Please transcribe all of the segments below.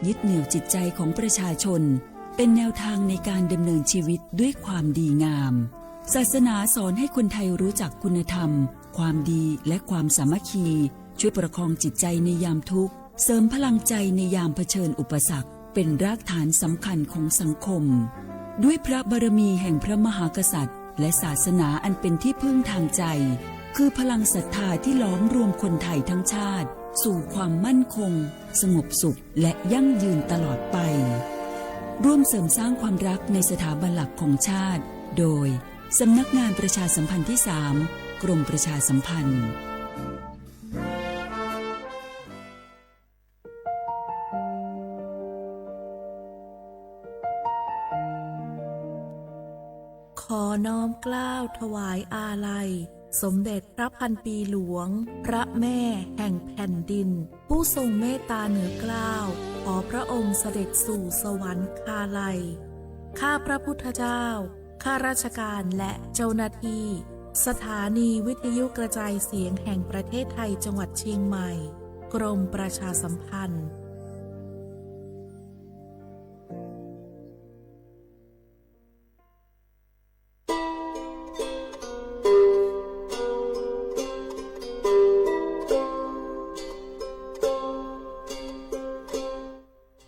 ยึดเหนี่ยวจิตใจของประชาชน เป็นแนวทางในการดำเนินชีวิตด้วยความดีงาม ศาสนาสอนให้คนไทยรู้จักคุณธรรม ความดี และความสามัคคี ช่วยประคองจิตใจในยามทุกข์ เสริมพลังใจในยามเผชิญอุปสรรค เป็นรากฐานสำคัญของสังคม ด้วยพระบารมีแห่งพระมหากษัตริย์ และศาสนาอันเป็นที่พึ่งทางใจ คือพลังศรัทธาที่ล้อมรวมคนไทยทั้งชาติ สู่ความมั่นคง สงบสุข และยั่งยืนตลอดไป ร่วมเสริมสร้างความรักในสถาบันหลักของชาติ โดย สำนักงานประชาสัมพันธ์ที่สาม กรมประชาสัมพันธ์ ขอน้อมเกล้าถวายอาลัย สมเด็จพระพันปีหลวง พระแม่แห่งแผ่นดิน ผู้ทรงเมตตาเหนือเกล้า ขอพระองค์เสด็จสู่สวรรคาลัย ข้าพระพุทธเจ้า ข้าราชการและเจ้าหน้าที่ สถานีวิทยุกระจายเสียงแห่งประเทศไทยจังหวัดเชียงใหม่ กรมประชาสัมพันธ์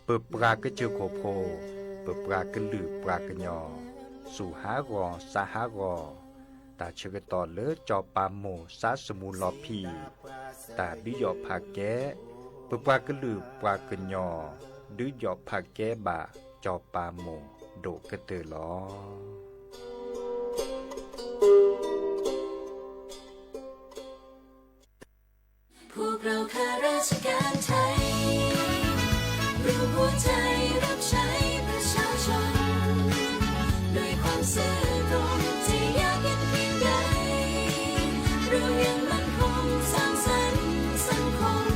ပပှၤကစၢၢ်ခိၣ်ဖိ, ပပှၤကလုာ်ပှၤကညီ, စူၢ်ဟးဂီၤ စးဟးဂီၤ, တၢ်ဆၢကတီၢ်လၢစီၤပၤမိၢ်စးစမူလီၤဖံး, တၢ်ဒုးယီၣ်ဖးကဲ, ပပှၤကလုာ်ပှၤကညီ ဒုးယီၣ်ဖးကဲဘၣ်စီၤပၤမိၢ်ဒိၣ်ကတၢၢ်လီၤ. พวกเราข้าราชการไทย รวมหัวใจรับใช้ประชาชน ด้วยความซื่อตรง จะยากเย็นเพียงใด เรายังมั่นคงสร้างสรรค์สังคม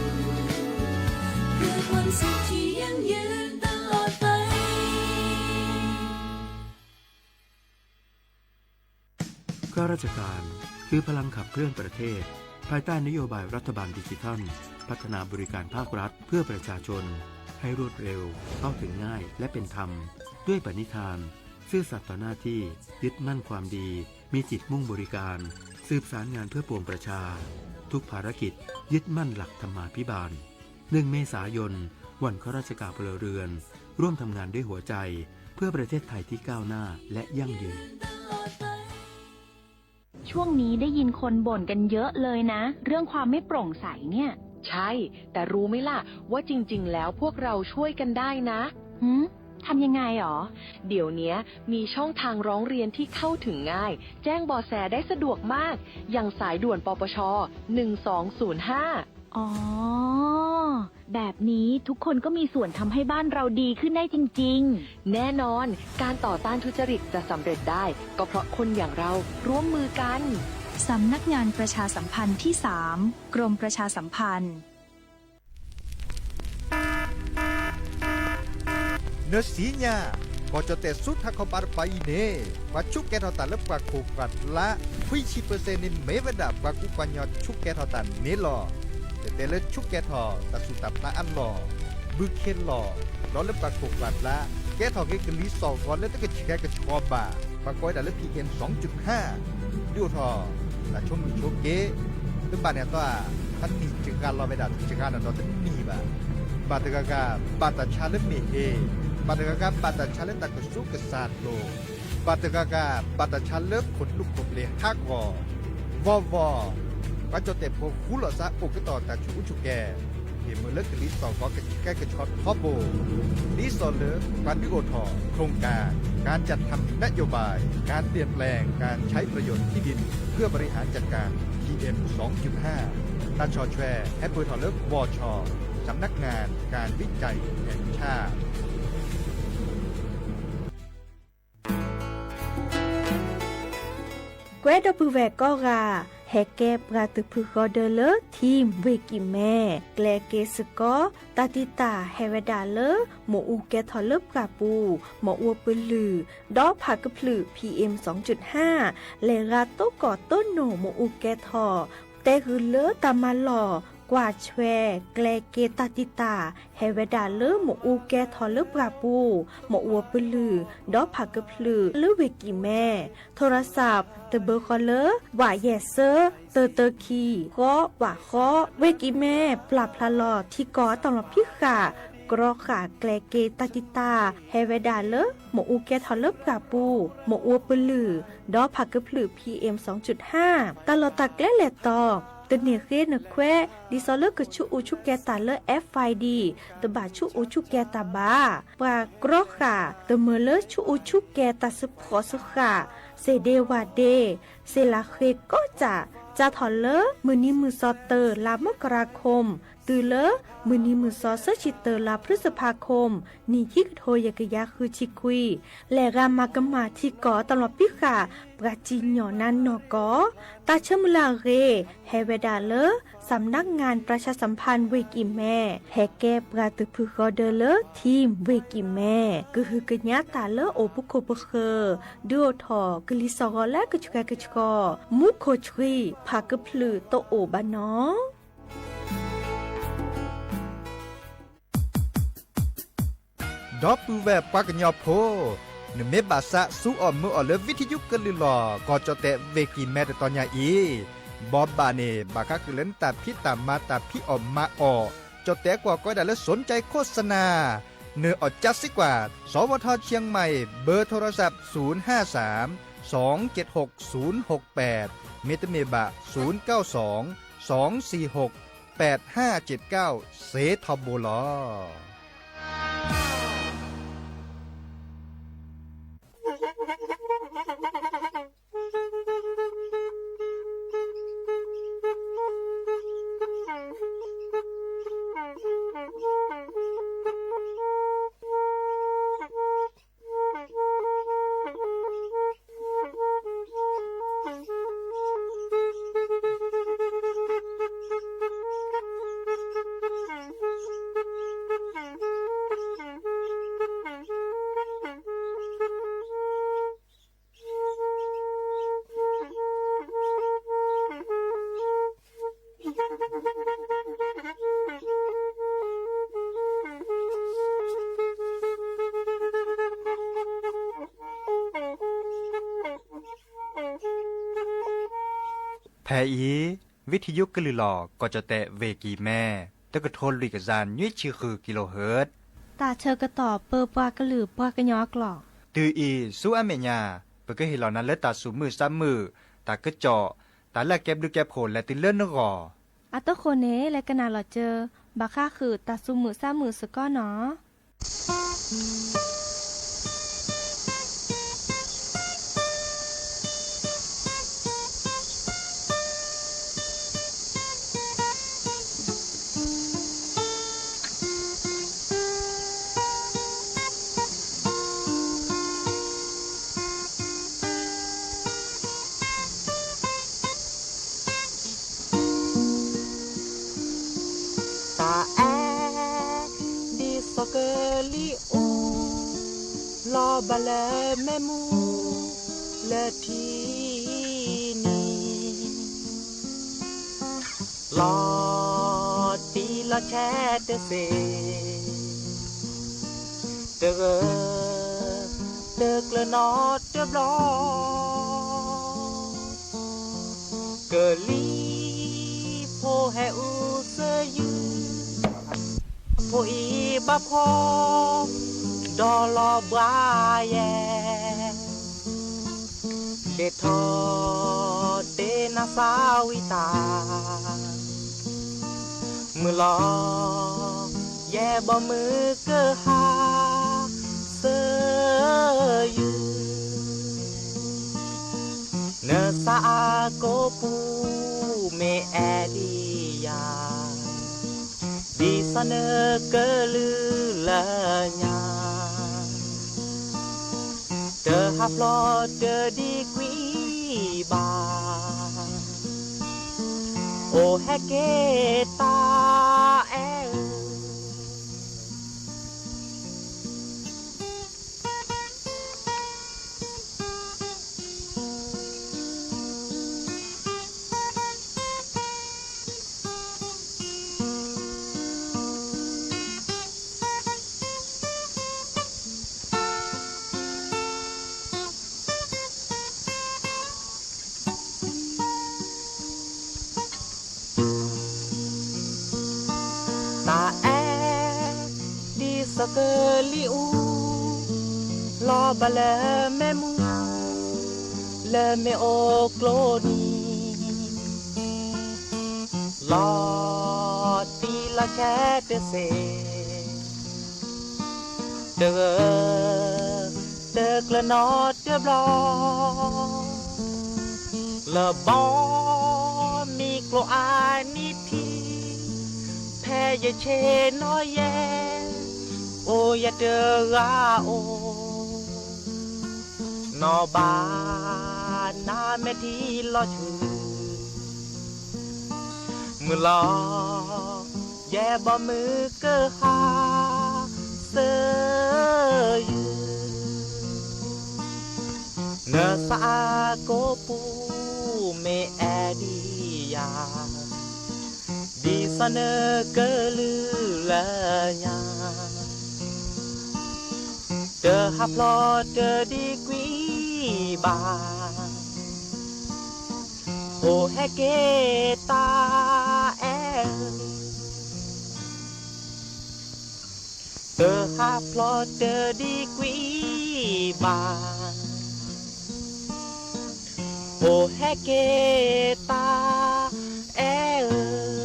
เพื่อความสุขที่ยั่งยืนตลอดไป ข้าราชการคือพลังขับเคลื่อนประเทศ ภายใต้นโยบายรัฐบาลดิจิทัล พัฒนาบริการภาครัฐเพื่อประชาชน ให้รวดเร็ว เข้าถึงง่าย และเป็นธรรม ด้วยปณิธาน ซื่อสัตย์ต่อหน้าที่ ยึดมั่นความดี มีจิตมุ่งบริการ สืบสารงานเพื่อปวงประชา ทุกภารกิจ ยึดมั่นหลักธรรมาภิบาล หนึ่งเมษายน วันข้าราชการพลเรือน ร่วมทำงานด้วยหัวใจ เพื่อประเทศไทยที่ก้าวหน้าและยั่งยืน ช่วงนี้ได้ยินคนบ่นกันเยอะเลยนะ เรื่องความไม่โปร่งใสเนี่ย ใช่ แต่รู้ไหมล่ะ ว่าจริงๆ แล้วพวกเราช่วยกันได้นะ หืม ทำยังไงหรอ เดี๋ยวเนี้ยมีช่องทางร้องเรียนที่เข้าถึงง่าย แจ้งเบาะแสได้สะดวกมาก อย่างสายด่วน ปปช หนึ่งสองศูนย์ห้า อ๋อ แบบนี้ทุกคนก็มีส่วนทำให้บ้านเราดีขึ้นได้จริงๆ แน่นอน การต่อต้านทุจริตจะสำเร็จได้ ก็เพราะคนอย่างเราร่วมมือกัน สำนักงานประชาสัมพันธ์ที่สาม กรมประชาสัมพันธ์ နစံညါ, ကီၢ်ကၠီၣ်တဲၣ်ဆူထးခီပၤတပၤအံၤန့ၣ် ပှၤဆူးကဲထီၣ်တၢ်လၢပှၤခိၣ်ပှၤလါ ခွံဆံပၢၢ်စဲၣ်န့ၣ် မ့ၢ်ဝဲဒၣ်ပှၤကူပှၤကညီဆူးကဲထီၣ်တၢ်န့ၣ်လီၤ. တဲတဲလၢဆူးကဲထီၣ်တၢ်သူၣ်တၢ်ဖျးအလီၢ်, ဘုခ့လီၢ်, ဒီးလၢပှၤခိၣ်ပှၤလါ ကဲထီၣ်က့ၤကလံၤစိးဂီၤလၢတကဆှဲကဆှီဘၣ်, ပှၤကိးဝဲဒၣ်လၢ PM စီၤကၠူၣ်ဟါ, ဒုးအိၣ်ထီၣ် တၢ်ဆိမိၣ်ဆိက့, တဘၣ်န့ၣ်အသီ, တနံၣ်စှၤလီၤဝဲဒၣ် စှၤလီၤဒီးတနံၣ်ဘၣ်, ဘၣ်တဂၤဂၤ ဘၣ်တၢ်ဆါလၢမ့ၢ်ဟ့ၣ်, ဘၣ်တဂၤဂၤ ဘၣ်တၢ်ဆါလၢတၢ်ကစူးကစၢ်လိၤ, ဘၣ်တဂၤဂၤ ဘၣ်တၢ်ဆါလၢခိၣ်လူးခိၣ်ပျ့ၤဟးဂီၤ, ဂီၤဂီၤ, ပှၤကၠီၣ်တဲၣ်ဖိဃူလိာ်သးအိၣ်ကတီၢ်တၢ်ဆူးအူဆူၣ်ကဲ, ဟ့ၣ်မုာ်လၢကလံၤစိးဂီၤကဆှဲကဆှီထီဘိ, ဒ်သိးလၢ ပှၤဒုးအိၣ်ထီၣ် โครงการ การจัดทำนโยบาย การเปลี่ยนแปลงการใช้ประโยชน์ที่ดินเพื่อบริหารจัดการ PM စီၤကၠူၣ်ဟါ, တၢ်ဆီၣ်ထွဲ ဟဲပၢၢ်ထီၣ်လၢ บช สำนักงานการวิจัยแห่งชาติ ကွဲးဒီပုၢ်ဝဲၢ်ကိးဂၤ, ဟဲကဲပှၤသုးဖုၣ်ဃီဒၢလၢ ထံဝ့ၢ်ကံၢ်မဲ, ကျဲးက့ၤစ့ၢ်ကီး တၢ်တံာ်တာ်ဟဲဝဲဒၣ်လၢ မ့ၣ်အူကဲထီၣ်လၢပှၢ်ပူၤ, မ့ၣ်အူပလုၢ်, ဒီးဖးကဖျုး PM စီၤကၠူၣ်ဟါ, လဲၤဂၤတိကီၢ်တိနိၣ်မ့ၣ်အူကဲထီၣ်, တဲဂုာ်လၢတၢ်မၤလီၢ် ကွၢ်ဆွဲကျဲက့ၤတၢ်တံာ်တာ် ဟဲဝဲဒၣ်လၢမ့ၣ်အူကဲထီၣ်လၢပှၢ်ပူၤ, မ့ၣ်အူပလုၢ်, ဒီးဖးကဖျၢၣ်လၢဝ့ၢ်ကံၣ်မဲ, ထိရစးတဘၢဃီလၢ ဝးယဲၢ်စၢ တၢတၢခံ ဃီ ဝးဃီ, ဝ့ၢ်ကံၣ်မဲ ပျၢ်ဖျါလီၤထံကီၢ်အတၢ်လီၤဖံးဃာ် ကြီဃာ်ကျဲက့ၤတၢ်တံာ်တာ် ဟဲဝဲဒၣ်လၢ မ့ၣ်အူကဲထီၣ်လၢပှၢ်ပူၤ, မ့ၣ်အူပလုၢ်, ဒီးဖးကဖျၢၣ် PM စူၣ်တၢ, တၢ်လီၢ်တၢ်ကျဲလဲၤတီၤ, တန့ၢ်ဃ့နခွဲး, ဒ်သိးလၢကဆူးအူဆူးကဲတၢ်လၢ FID တဘၣ်ဆူးအူဆူးကဲတၢ်ဘၣ်. ပှၤကြီဃာ်တမၢလၢဆူးအူဆူးကဲတၢ်စၢဖှီၣ်စၢဃာ် စ့ၣ်ဒ့ဝၣ်ဒ့ စ့ၣ်လးဃ့ကီးစၢ် စးထီၣ်လၢမုၢ်နံၤမုၢ်သီတၢ လါမကရၤခိၣ် တုၤလၢမုၢ်နံၤမုၢ်သီဆၢဆံတၢ လါဖျုစဖးခိၣ် နံၣ်ခံကထိယဲၢ်ကယၤဃုဆံခွံ, လဲၤဂၤမၤကမၣ်ထံကီၢ်တၢ်လီၤဖံးဃာ် ပှၤစံၣ်ညီၣ်နါနီၢ်ကီၢ်, တၢ်ဆၢမုၢ်လၢ်အဂ့ၢ် ဟဲဝဲဒၣ်လၢ สำนักงานประชาสัมพันธ์ ဝ့ၢ်ကံၣ်မဲ ဟဲကဲပှၤတဖုဃီဒၢလၢ ထံၣ်ဝ့ၢ်ကံၣ်မဲ ကဟုကညးတၢ်လၢအိၣ်ပခိၣ်ပဃၢၤ ဒုးအိၣ်ထီၣ်ကလံၤစှီၢ်ဂီၤလၢကဆှဲကဆှီ, မူခိၣ်ဆှံ ဖးကဖျၢၣ်တအိၣ်ဘၣ်နီၤ. ဒီပုၢ်ဝဲၢ်ပှၤကညီဖိ, နမ့ၢ်ဘၣ်သးစူအီၣ်မုာ်အီၣ်လၢ ဝံထယုကလုၢ်လီၢ် ကီၢ်ကၠီၣ်တဲၣ်ဝ့ၢ်ကံၣ်မဲတတီၤညါအံၤ, ဘီဘၣ်န့ၣ် ဘၣ်ဃးဃုာ်လၢနတၢ်ဖံးတၢ်မၤတၢ်ဖံးအီၣ်မၤအီၣ်, ကၠီၣ်တဲၣ်ကွီၢ်ကိးဒၣ်လၢ สนใจโฆษณา နၢၤအီၣ်ကၠါစ့ကွၢ်, สวท เชียงใหม่ เบอร์โทรศัพท์ ศูนย์ห้าสามสองเจ็ดหกศูนย์หกแปด မ့တမ့ၢ်ဘၣ် ศูนย์เก้าสองสองสี่หกแปดห้าเจ็ดเก้า စ့ထီဘိလီၤ. ဖဲအံၤ ဝံထယုကလုၢ်လီၢ် ကီၢ်ကၠီၣ်တဲၣ်ဝ့ၢ်ကံၣ်မဲ တကထိလွံၢ်ကယၤနွံဆံဃု kilohertz တၢ်ဆၢကတီၢ်ပၢပှၤကလုာ်ပှၤကညီအကျိာ်, တုၤအံၤဆူအမဲာ်ညါ ပကဟ့ၣ်လီၤနၤလၢတၢ်သူၣ်မုာ်သးမုာ်, တၢ်ကစီၣ်, တၢ်လၢအကဲဘျုးကဲဖှိၣ်လဲၤတုၤလၢနဂီၢ်. အတဃိန့ၣ် လဲၤကနၣ်လီၤစၢၤ ဘၣ်ဃးဃုာ်တၢ်သူၣ်မုာ်သးမုာ်စ့ၢ်ကီးနီၤ. တၢ်အဲၣ်ဒ်စီၤကလံၤအိၣ် လီၤဘၣ်လၢမဲးမူ လၢထံနံၤ လီၤတံၢ်လီၤဆဲးတစ့ၢ် တဂၢၢ်တကျၢၤနီတဘျီ ကလံၤဖိဟဲအုးစၢယုၢ် ဖိအံၤဘၣ်ဖှီၣ် ဒီးလီၤဘှါယဲၢ် ဒဲးထီၣ်တ့ၢ်နၤသးဝံၣ်တၢ် မုၢ်လီၤ ယဲၢ်ဘီမုၢ်ကဟါ စၢယုၢ် နသးအကိာ်ပူၤ မ့ၢ်အဲၣ်ဒံးယၤ ဒ်သိးနကလုၢ်လၢညါ တဟးဖျိးတဒံကွံာ်ဘၣ် အိၣ်ဟဲက့ၤတၢ်အဲၣ်ဧၢ သကလံၤအူ လီၤဘၣ်လၢမဲးမူ လၢမ့ၢ်အိၣ်ကျိနံၤ လီၤတံၢ်လီၤဆဲးတစ့ၢ် တဂၢၢ် တကျၢၤနီတဘျီ လၢဘီမုၢ်ကျိၤအါနံၣ်ထံး ဖဲယဆ့ၣ်နီၤယဲ အိၣ်ယတဂၤအိၣ် နီၢ်ဘၣ်နၤမဲာ်ထံလီၤဆူ မုၢ်လီၤ ယဲဘီမုၢ်ကဟါ စၢယု နသးအကိးပူၤ မ့ၢ်အဲၣ်ဒံးယၤ ဒ်သိးနကလုၢ်လၢညါ တဟးဖျိးတဒံကွံာ်ဘၣ် အိၣ်ဟဲက့ၤတၢ်အဲၣ် တဟးဖျိးတဒံကွံာ်ဘၣ် အိၣ်ဟဲက့ၤတၢ်အဲၣ်ဧၢ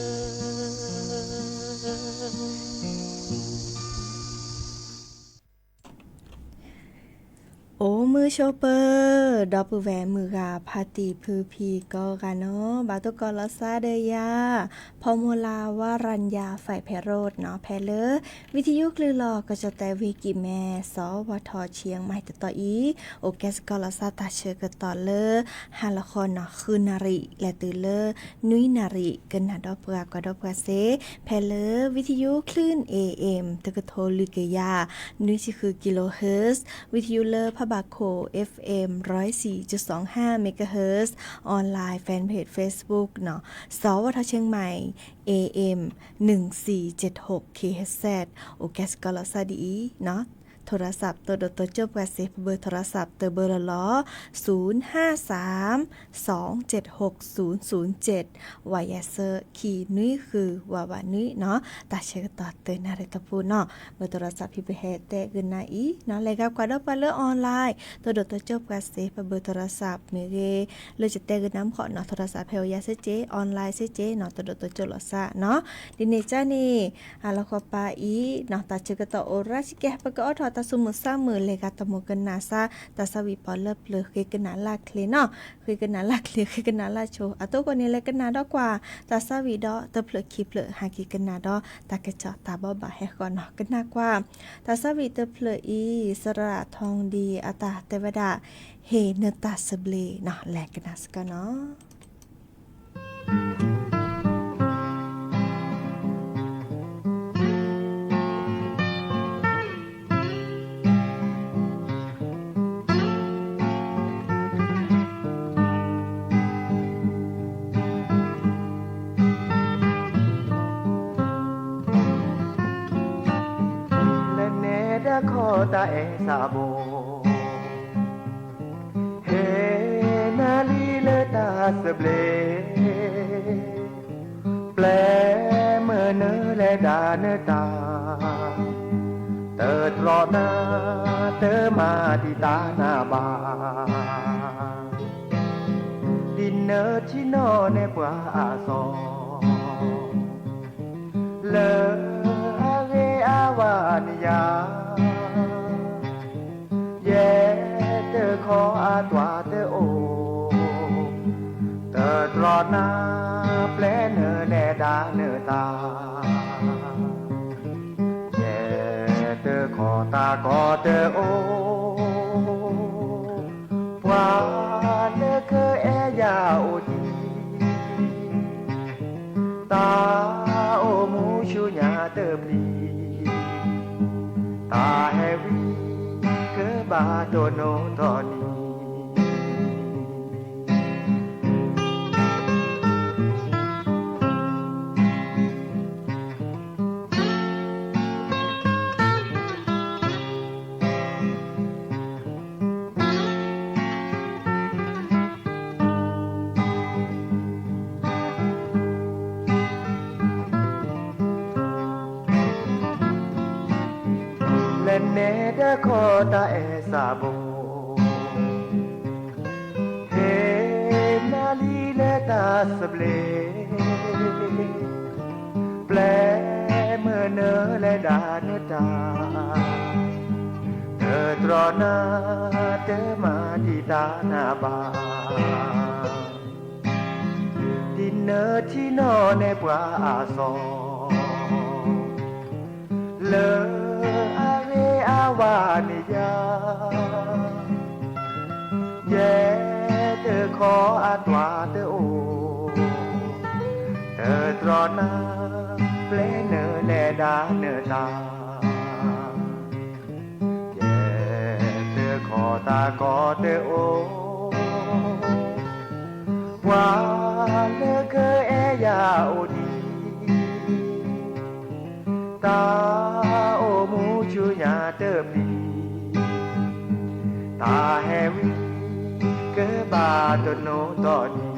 အိၣ်မုာ်ဆိးပၢၤ ဒီပုၢ်ဝဲၢ်မုၢ်ဂၤဖါတံၢ်ဖုဖံကိးဂၤနီၤ ဘၣ်သကိးလီၤသးဒီးယၤ ဖီမူလါ ဝါရၤညါ ဖဲးဖဲးရိးနီၤ ဖဲလၢ ဝံထယုကလုၢ်လီၤ ကီၢ်ကၠီၣ်တဲၣ်ဝ့ၢ်ကံၢ်မဲ စီၤဝါထီၣ်ဆံၣ်မဲၣ်တတီၤအံၤ အိၣ်ကဲစ့ၢ်ကီးလီၤသးတၢ်ဆၢကတီၢ်လၢ ဟါလီၤဃီနီၤ ဃုနၣ်ရံၣ် လဲၤတုၤလၢ နွံနၣ်ရံၣ် ကနၣ်ဒီးပှၤကွၢ်ဒီးပှၤစ့ၢ် ဖဲလၢ ဝံထယုကလုၢ် A M တကထိလွံၢ်ကယၤ နွံဆံဃု kilohertz ဝံထယုလၢဖးဘၣ်ခိၣ် F M ร้อยสี่จุดสองห้า megahertz online fan page Facebook နီၤ စီၤဝါထီၣ်ဆံၣ်မဲၣ် A M หนึ่งสี่เจ็ดหก kilohertz အိၣ်ကဲစ့ၢ်ကီးလီၤသးဒ်အံၤနီၤ โทรศัพท์ တဒိးတိကၠိၣ်ပှၤစ့ၢ် ပဘၢ โทรศัพท์ တဘၢလီၤလီၤ ศูนย์ห้าสาม สองเจ็ดหก ศูนย์ศูนย์เจ็ด ဝးယဲၢ်ဆၢ ခံနွံဃု ဝးဝးနွံနီၤ တၢ်ဆၢကတီၢ်တနၣ်ရံၣ်တပူၤနီၤ ဘၢ โทรศัพท์ ဖဲပဟဲတဲကနၣ်အံၤနီၤ လဲၤဂၤကွၢ်ဒီးပှၤလၢ online တဒိးတိကၠိၣ်ပှၤစ့ၢ် ပဘၢ โทรศัพท์ မ့ၢ်ဂ့ၤ လၢယတဲကနၣ်မုၢ်ဃီနီၤ โทรศัพท์ ဖဲအိၣ်ယၤစ့ၢ်ကီး online စ့ၢ်ကီးနီၤ တဒိးတိကၠိၣ်လီၤသးနီၤ ဒ်န့ၣ်ကန့ၣ် အလီၢ်ဃီပၤအံၤနီၤ တၢ်ဆၢကတီၢ်အိၣ်ရၣ်စ့ၢ်ကီး ပကအိးထီၣ်တၢ်သူၣ်မုာ်သးမုာ် လဲၤဂၤတၢ်မုာ်ကနၣ်သး တၢ်သးဝံၣ်ပှၤလၢပျၢၤ ဃ့ကနၣ်လၢ်ချ့နီၤ ဃ့ကနၣ်လၢ်ချ့ ဃ့ကနၣ်လၢ်ဆိ အတိၢ်ကီၢ်န့ၣ် လဲၤကနၣ်ဒီးကွၢ် တၢ်သးဝံၣ်ဒီး တဖျၢၣ်ခံဖျၢၣ် ဟးက့ၤကနၣ်ဒီး တၢ်ကစီၣ်တၢ်ဘိးဘၣ်ဟဲဃီနီၤ ကနၣ်ကွၢ် တၢ်သးဝံၣ်တဖျၢၣ်အံၤ စရၣ်ထီၣ်ဒံးအတၢ်တဲဝဲဒၣ် ဟ့ၣ်နတၢ်သဘျ့နီၤ လဲၤကနၣ်စ့ၢ်ကီးနီၤ လၢနဲဒၣ်ခီတၢ်အဲၣ်သးဘိ ဟ့ၣ်နၤလံလၢတၢ်သဘျ့ ပျဲမုာ်နုာ်လဲၤဒၣ်နတၢ် တတြီနၤ တမၤဒံးတၢ်နၢ်ဘၣ် ဒ်နထံၣ်နီၣ်နဲပှၤအသီ လၢအဂ့ၤအဝါနယၤ ယဲတခီအသွၣ်တအိၣ် တတြီနၤ ပျဲနုာ်လဲၤဒၣ်နတၢ် ယဲတခီတၢ်ကီတအိၣ် ပှၤလၢကအဲၣ်ယၤအိၣ်ဒံး တၢ်အိၣ်မူဆူညါတပျံၤ တၢ်ဟဲဝံကဘၣ်တိၢ်နီၣ်ထီၣ်န့ၣ် နဲဒၢခီတၢ်အဲၣ်စးဘိ, ဟ့ၣ်နၤလံလၢတၢ်သဘျ့, ပျဲမုာ်နုာ်လဲၤဒၣ်နတၢ်, တတြီနၤ တမၤဒံးတၢ်နဘၣ်, ဒ်နထံၣ်နီၣ်နဲပှၤအသီ, လၢအဂ့ၤအဝါန့ၣ်ယၤ, ယဲတခီအတၢ်တအိၣ်, တတြီနၤ ပျဲနုာ်လဲၤဒၣ်နတၢ်, ယဲတခီတၢ်ကီတအိၣ်, ပှၤလၢကအဲၣ်ယၤအိၣ်ဒံး, တၢ်အိၣ်မူဆူညါတပျံၤ, တၢ်ဟဲဝံကဘၣ်တနိတီၢ်ဒံး.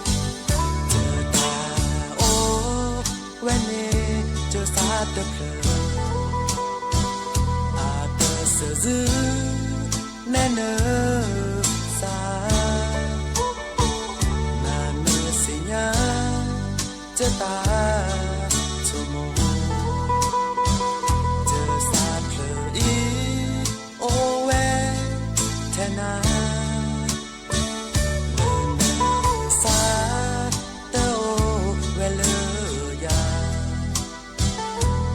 တၢ်အိၣ်ဝဲန့ၣ် ကစၢ်တဖျၢၣ် အတၢ်စၢၤစုနဲနုၤစၢ်, နၤနုၤစံညါ ကတၢ်ဆိကမိၣ်, ကစၢ်တဖျၢၣ်အံၤ အိၣ်ဝဲထဲနၤ, လၢနုၤစၢ်တအိၣ်ဝဲလၢယၤ,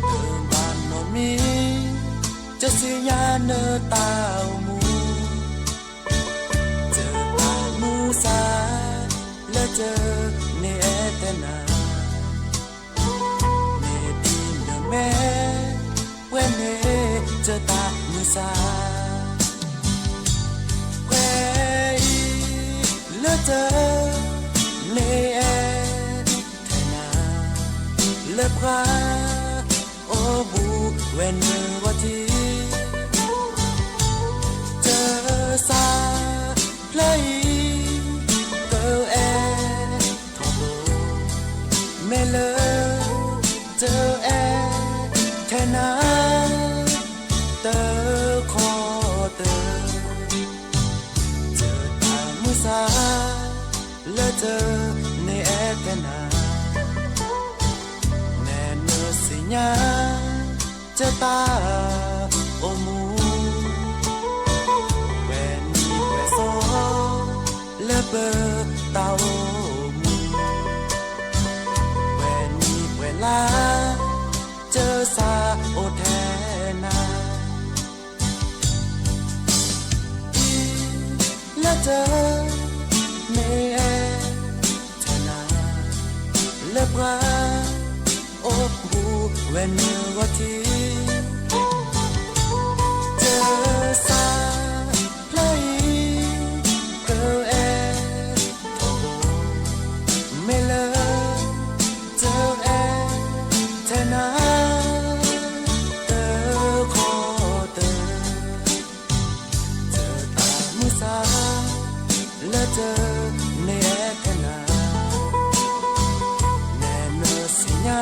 တဘၣ်နီတမံၤ ကစံညါနတၢ်အိၣ်မူ, ကတၢ်မုၢ်စၢ် လၢကန့ၢ်အဲၣ်ထဲနၤ, မ့ၢ်ဒ်နမဲာ်ပှဲၤန့ၢ် ကတၢ်မုၢ်စၢ်, ပှဲၤအံၤ လၢကန့ၢ်အဲၣ်ထဲနၤ, လၢပှၤအိၣ်ဘူးဝဲနဂီၢ်ထံး, ကစၢ်တဖျၢၣ်အံၤ ကအဲၣ်ထီဘိ, မ့ၢ်လၢ ကအဲၣ်ထဲနၤ တခီတၢၢ်, ကတၢ်မုၢ်စၢ် လၢကန့ၢ်အဲၣ်ထဲနၤ, နဲနုၤစံညါ ကတၢ်အိၣ်မူ, ပှဲၤနံၤပှဲၤသီ လၢပတၢ်အိၣ်မူ, ပှဲၤနံၤပှဲၤလါ ကစၢ်အိၣ်ထဲနၤ, အံၤ လၢကန့ၢ်အဲၣ်ထဲနၤ, လၢပှၤအိၣ်ဘူးဝဲနဂီၢ်ထံး, ကစၢ်တဖျၢၣ်အံၤ ကအဲၣ်ထီဘိ, မ့ၢ်လၢ ကအဲၣ်ထဲနၤ တခီတၢၢ်, ကတၢ်မုၢ်စၢ် လၢကန့ၢ်အဲၣ်ထဲနၤ, နဲနုၤစံညါ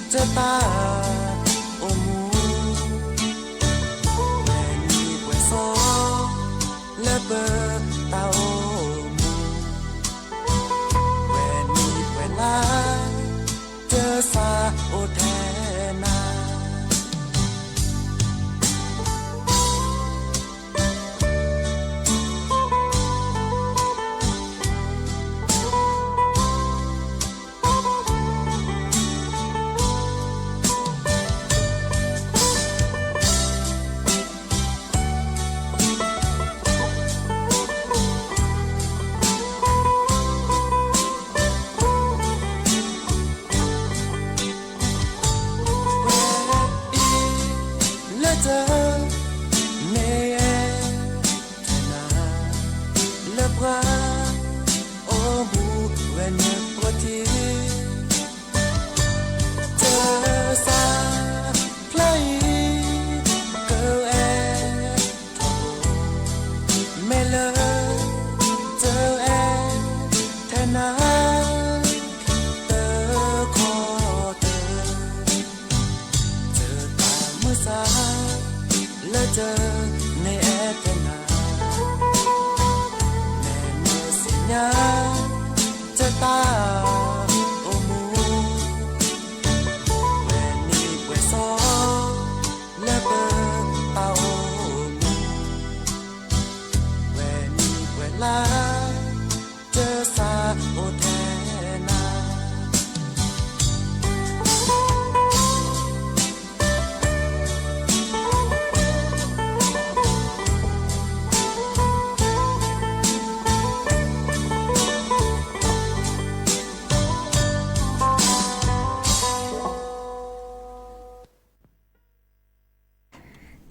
ကတၢ်အိၣ်မူ, ပှဲၤနံၤပှဲၤသီ လၢပတၢ်အိၣ်မူ, ပှဲၤနံၤပှဲၤလါ ကစၢ်အိၣ်ထဲနၤ. မ့ၢ်အဲၣ်နၤ လၢပှၤအိၣ်မူဝဲန့ၣ်ပှၤတံၢ် တၢ်စၢ်ဖျါအံၤ ကအဲၣ်ထီၣ် မ့ၢ်လၢ တအဲၣ်ထဲနၤ တခီတၢ် တၢ်မုၢ်ဆါ လၢတၢ်မ့ၢ်အဲၣ်ထဲနၤ မ့ၢ်နသ့ၣ်ညါ တၢ်တၢ်အိၣ်မူ ပှဲၤနံၣ်ပှဲၤသီ လၢပတၢ်အိၣ်မူ ပှဲၤနံၣ်ပှဲၤလါ တၢ်စၢ်အိၣ်ထဲနၤ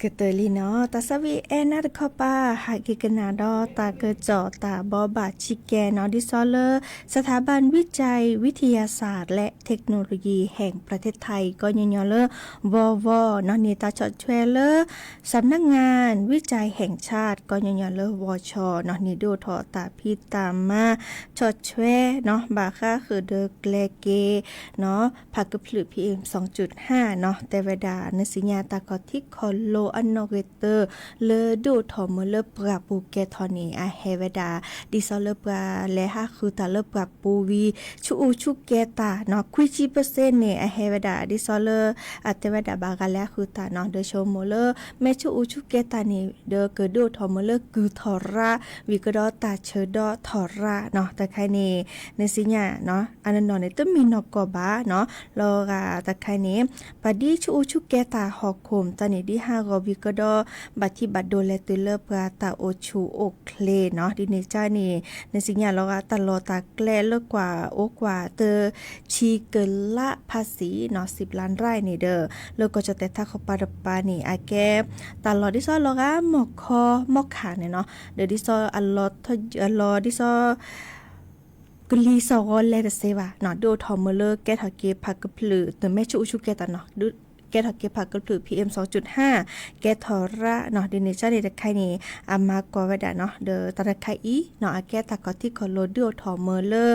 ကတၢၢ်လံနီၤ တၢ်သးဝံၣ်အဲၣ်နၤတခီပၤ ဟးက့ၤကနၣ်ဒီးတၢ်ကစီၣ်တၢ်ဘိးဘၣ်ဆံးကဲနီၤ ဒ်သိးလၢ สถาบันวิจัยวิทยาศาสตร์และเทคโนโลยีแห่งประเทศไทย ကညီညီလၢ วว နီၤ န့ၢ်တၢ်ဆီၣ်ထွဲလၢ สำนักงานวิจัยแห่งชาติ ကညီညီလၢ วช နီၤ န့ၣ်ဒိၣ်ထီၣ်တၢ်ဖံးတၢ်မၤ ဆီၣ်ထွဲနီၤ ဘၣ်ဃးဃုာ်ဒီးကျဲက့ၤ ဖးကဖျၢၣ် PM စူၤ နီၤ တဲဝဲဒၣ် နသ့ၣ်ညါတၢ်ခီၣ်ထံးခီၣ်လိၤအနီၣ်ဂံၢ်တၢ လၢဒိၣ်ထီၣ်မ့ၢ်လၢပှၢ်ပူၤကဲထီၣ်န့ၣ် အဟဲဝဲဒၣ် ဒ်သိးလၢပှၤလဲၤဟးဃုာ်တၢ်လၢပှၢ်ပူၤဝံၤ ဆူးအူဆူးကဲတၢ်နီၤ ခွံဆံပၢၢ်စ့ၣ်န့ၣ် အဟဲဝဲဒၣ် ဒ်သိးလၢ အတဲဝဲဒၣ်ဘၣ်ဂၤလဲၤဟးဃုာ်တၢ်နီၤ ဒီးဆိကမိၣ်လၢ မ့ၢ်ဆူးအူဆူးကဲတၢ်န့ၣ် ဒီးကဒိၣ်ထီၣ်မ့ၢ်လၢကုၢ်ထီၣ်ရၣ် ဝံၤကဒီးတၢ်ဆၢဒီးထီၣ်ရၣ်နီၤ တခါန့ၣ် နသ့ၣ်ညါ အနီၢ်နီၢ်န့ၣ် တမ့ၢ်နီၢ်ကီၢ်ဘၣ်နီၤ လီၤဂာ်တခါန့ၣ် ပှၤဒ်ဆူးအူဆူးကဲတၢ်ဟီၣ်ခိၣ်တၢ်န့ၣ် ဒ်ဟးဂီၤဝံၤကဒီး ဘၣ်ထံးဘၣ်ဒိလဲၤတုၤလၢပှၤတၢ်အိၣ်ဆူၣ်အိၣ်ချ့နီၤ ဒ်န့ၣ်ကါန့ၣ် နသ့ၣ်ညါလီၤဂာ်တၢ်လီၢ်တၢ်ကျဲလၢကွၢ်အိၣ်ကွၢ်တၢ် ဆံကလးဖးစံနီၤ စံးပျၢ်ရၣ်န့ၣ်ဒီး လၢကီၢ်ကၠီၣ်တဲာ်ထးခီပၤတပၤန့ၣ် အကဲ တၢ်လီၢ်ဒ်သိးလီၤဂာ်မီၢ်ခီမီၢ်ခးန့ၣ်နီၤ ဒီးဒ်သိး အလီၢ်ဒ်သိး ကလံၤစီၤဂီၤလဲၤတသ့ဘၣ်နီၤ ဒိၣ်ထီၣ်မ့ၢ်လၢကဲထီၣ်က့ၤဖးကဖျၢၣ် တမ့ၢ်ဆူးအူဆူးကဲတၢ်နီၤ ကဲထီၣ်က့ၤဖးကဖျၢၣ် PM စူၤ ကဲထီၣ်ရၣ်နီၤ ဒ်န့ၣ်ကါန့ၣ်တခါန့ၣ် အမၤကွၢ်ဝဲဒၣ်နီၤ ဒီးတၢ်တခါအံၤနီၤ အကဲတၢ်ခီၣ်ထံးခီၣ်လိၤဒုးအိၣ်ထီၣ်မ့ၢ်လၢ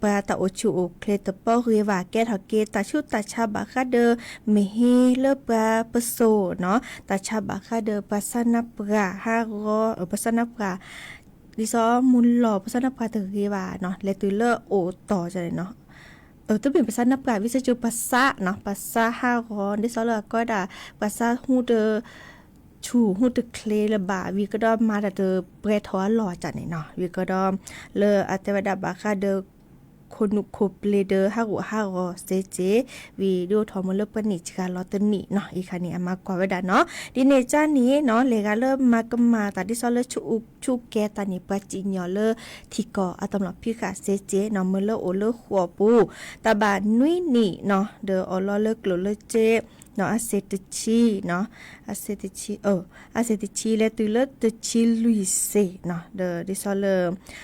ပှၤတၢ်အိၣ်ဆူၣ်အိၣ်ချ့တပီၢ်ဂ့ၤဘၣ် ကဲထီၣ်က့ၤတၢ်ဆူးတၢ်ဆါဘၣ်ဃးဒီး မ့ၢ်ဟ့ၣ်လၢပှၤပစိာ်နီၤ တၢ်ဆါဘၣ်ဃးဒီးပှၤစၢနၢ်ပှၢ်ဟးဂီၤ ပှၤစၢနၢ်ပှၢ် ဒ်သိးမုၢ်လီၤပှၤစၢနၢ်ပှၢ်တဂ့ၤဘၣ်နီၤ လဲၤတုၤလၢအိၣ်တီၢ်န့ၣ်နီၤ တမ့ၢ်ပှၤစၢနၢ်ပှၢ် ဝံသကၠိပှၤစၢနီၤ ပှၤစၢဟးဂီၤ ဒ်သိးလၢအကိးဝဲဒၣ် ပှၤစၢဟူတ ဆူၣ်ဟူတချ့လၢၤဘၣ် ဝံၤကဒီးမၤတၢ်တပှဲၤထီၣ်အလီၢ်အကၢ်န့ၣ်နီၤ ဝံၤကဒီး လၢအတဲဝဲဒၣ်ဘၣ်ဃးဒီး ခိၣ်နူာ်ခိၣ်ပျ့ၤဒီးဟးဂူာ်ဟးဂီၤစ့စ့ ဝံၤဒိၣ်ထီၣ်မ့ၢ်လၢပှၤနံၣ်စှၤလီၤတနံၣ်နီၤ အံၤခါန့ၣ် အမၤကွၢ်ဝဲဒၣ်နီၤ ဒ်န့ၣ်ကါန့ၣ်နီၤ လဲၤဂၤလၢမၤကမၣ်တၢ်ဒ်သိးလၢဆူးအူဆူးကဲတၢ်န့ၣ် ပှၤစံၣ်ညီၣ်လၢထံကီၢ်အတမျၢ်ဖံးဃာ်စ့စ့နီၤ မ့ၢ်လၢအိၣ်လၢဃိာ်ပူၤ တၢ်ဘၣ်နွံနံၣ်နီၤ ဒီးအီၣ်လီၤလၢကျိၣ်လၢစ့ နီၤ အဆ့တဆံနီၤ အဆ့တဆံ အဆ့တဆံလဲၤတုၤလၢတဆံလွံၢ်ဆ့နီၤ ဒီးဒ်သိးလၢ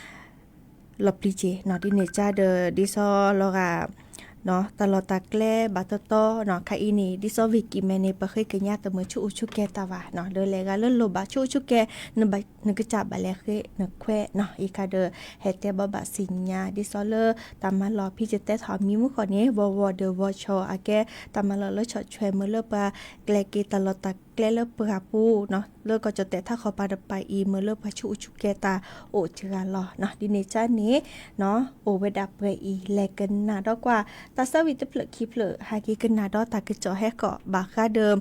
လီၤပျံၤက့ၤနီၤ ဒ်န့ၣ်ကါဒီး ဒ်သိးလီၤဂာ် တၢ်လီၢ်တၢ်ကျဲဘၣ်တီတီနီၤ ခါအံၤန့ၣ် ဒ်သိးဝ့ၢ်ကံၢ်မဲန့ၣ် ပဃ့ကညးတမုာ်ဆူးအူဆူးကဲတၢ်ဘၣ်နီၤ ဒီးလဲၤဂၤလၢလိၣ်ဘၣ်ဆူးအူဆူးကဲ နကစၢ်ဘၣ်လဲၤဃ့နခွဲးနီၤ အံၤခါဒီး ဟဲတဲဘၣ်ဘၣ်စံၣ်ညီၣ် ဒ်သိးလၢ တၢ်မၤလီၢ်ဖံးကတဲထီၣ်မံၤမူဃီန့ၣ် ဝီဝီဒီးဝီဆီ အကဲ တၢ်မၤလီၢ်လၢဆီၣ်ထွဲမ့ၢ်လၢပှၤကျဲက့ၤတၢ်လီၢ်တၢ်ကျဲလၢပှၢ်ပူၤနီၤ လၢကီၢ်ကၠီၣ်တဲာ်ထးခီပၤတပၤအံၤ မ့ၢ်လၢပှၤဆူးအူဆူးကဲတၢ်အိၣ်စှၤလီၤနီၤ ဒ်န့ၣ်ကါန့ၣ် အိၣ်ဝဲဒၣ်ပှဲၤအံၤ လဲၤကနၣ်ဒီးကွၢ် တၢ်သးဝံၣ်တဖျၢၣ်ခံဖျၢၣ် ဟဲက့ၤကနၣ်ဒီးတၢ်ကစီၣ်ဟဲဃီၤဘၣ်ဃးဒီး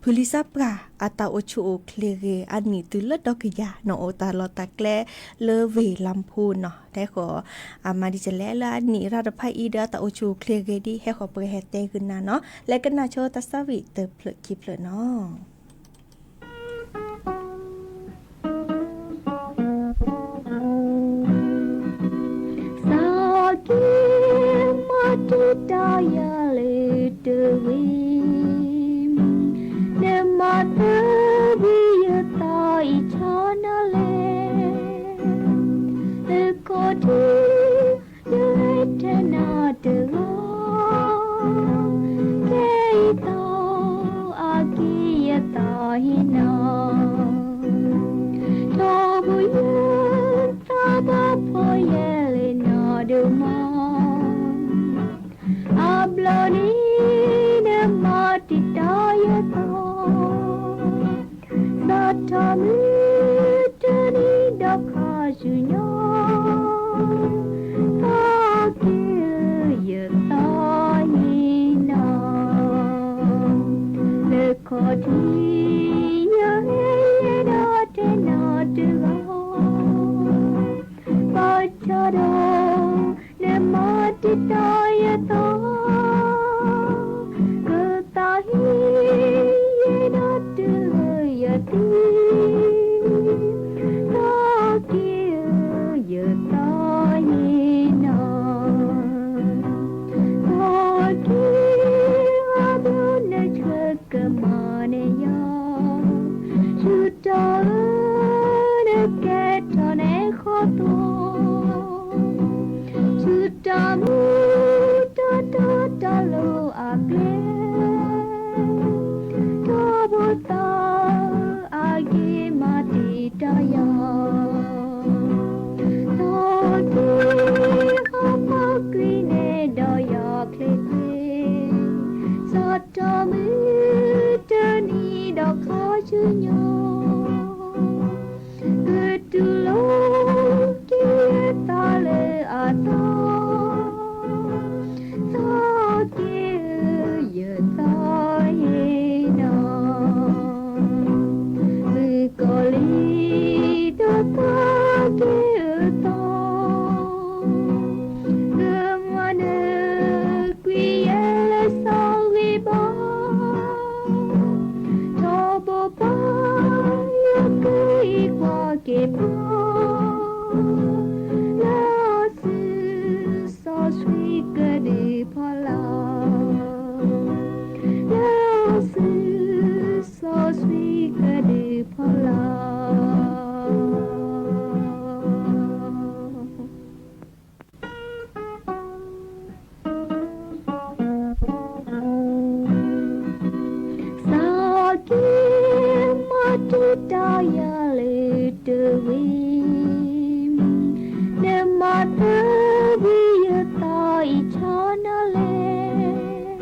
ဖုလံၤစၢ်ပှၢ်အတၢ်အိၣ်ဆူၣ်အိၣ်ချ့ဂ့ၤ အနံၣ်တုၤလၢဒီကယၤနီၤ အိၣ်တၢ်လီၢ်တၢ်ကျဲလၢဝ့ၢ်လါဖူနီၤ ဟဲဃီၤ အမၤဒ်လဲၣ်လၢအနံၣ်ရၣ်တဖၣ်အံၤဒီး အတၢ်အိၣ်ဆူၣ်အိၣ်ချ့ဂ့ၤဒ် ဟဲဃီၤပှဲၤဟဲတဲကနၣ်နီၤ လဲၤကနၣ်ဆိတၢ်သးဝံၣ်တဖျၢၣ်ခံဖျၢၣ်နီၤ သးက့ၤမၤတံာ်တာ်ယၤလၢတဝ့ၢ်, နမၤသၢ ထီဘိယသးဘၣ်ဖှီၣ်ယဲၢ်လံနီၢ်ဒိၣ်မး, အဘျီန့ၣ်နမၤတံာ်တာ်ယသး, သးထီၣ်မုၢ်တနံၤဒီးခါဆူညါ, သးက့ၤယသးယံၤနီၤ, လၢခီၣ်ထံးယဟဲယဲဒီးထဲနၤတဂၤ ဘၣ်ဆၣ်ဒီး နမၤတံာ်တာ်ယသး, ကသးဟ့ယဲဒီးတုၤယသံ, သးက့ၤယသးယံၤနီၤ, သးက့ၤအဘျီနဆှၢကမၤန့ၢ်ယၤ ဆူတၢ်အၢ နကဲထီၣ်နဲဃီသွီ, ဆူတၢ်မူတၢ်တီတၢ်လိၤအကျဲ, ထီဘိသးအက့ၤမၤတံာ်တာ်ယၤ, သးက့ၤဟးဖီၣ်ကွံာ်န့ၢ်ဒီးယၤချ့ချ့, စးထီၣ်မုၢ်တနံၤဒီးခါဆူညါ, ကတူၢ်လိာ်က့ၤယသးလၢအသီ, သးက့ၤယသးယံၤနီၤ, မုၣ်ကီၤလံၤဒီးသးက့ၤအသီ, ကမၤနၢၤကွံာ်ယဲလၢစီၤဂံၢ်ဘါ, ထီဘိပၢ်ယွၤက့ၤကွၢ်က့ၤပှၤ, လၢအစုစီဆှံကဒုးဖီလာ်, လၢအစုစီဆှံကဒုးဖီလာ်. သးက့ၤမၤတံာ်တာ်ယၤလၢတဝံၤ, နမၤသၢဝံၤယသးအံၤဆါနၤလဲၣ်,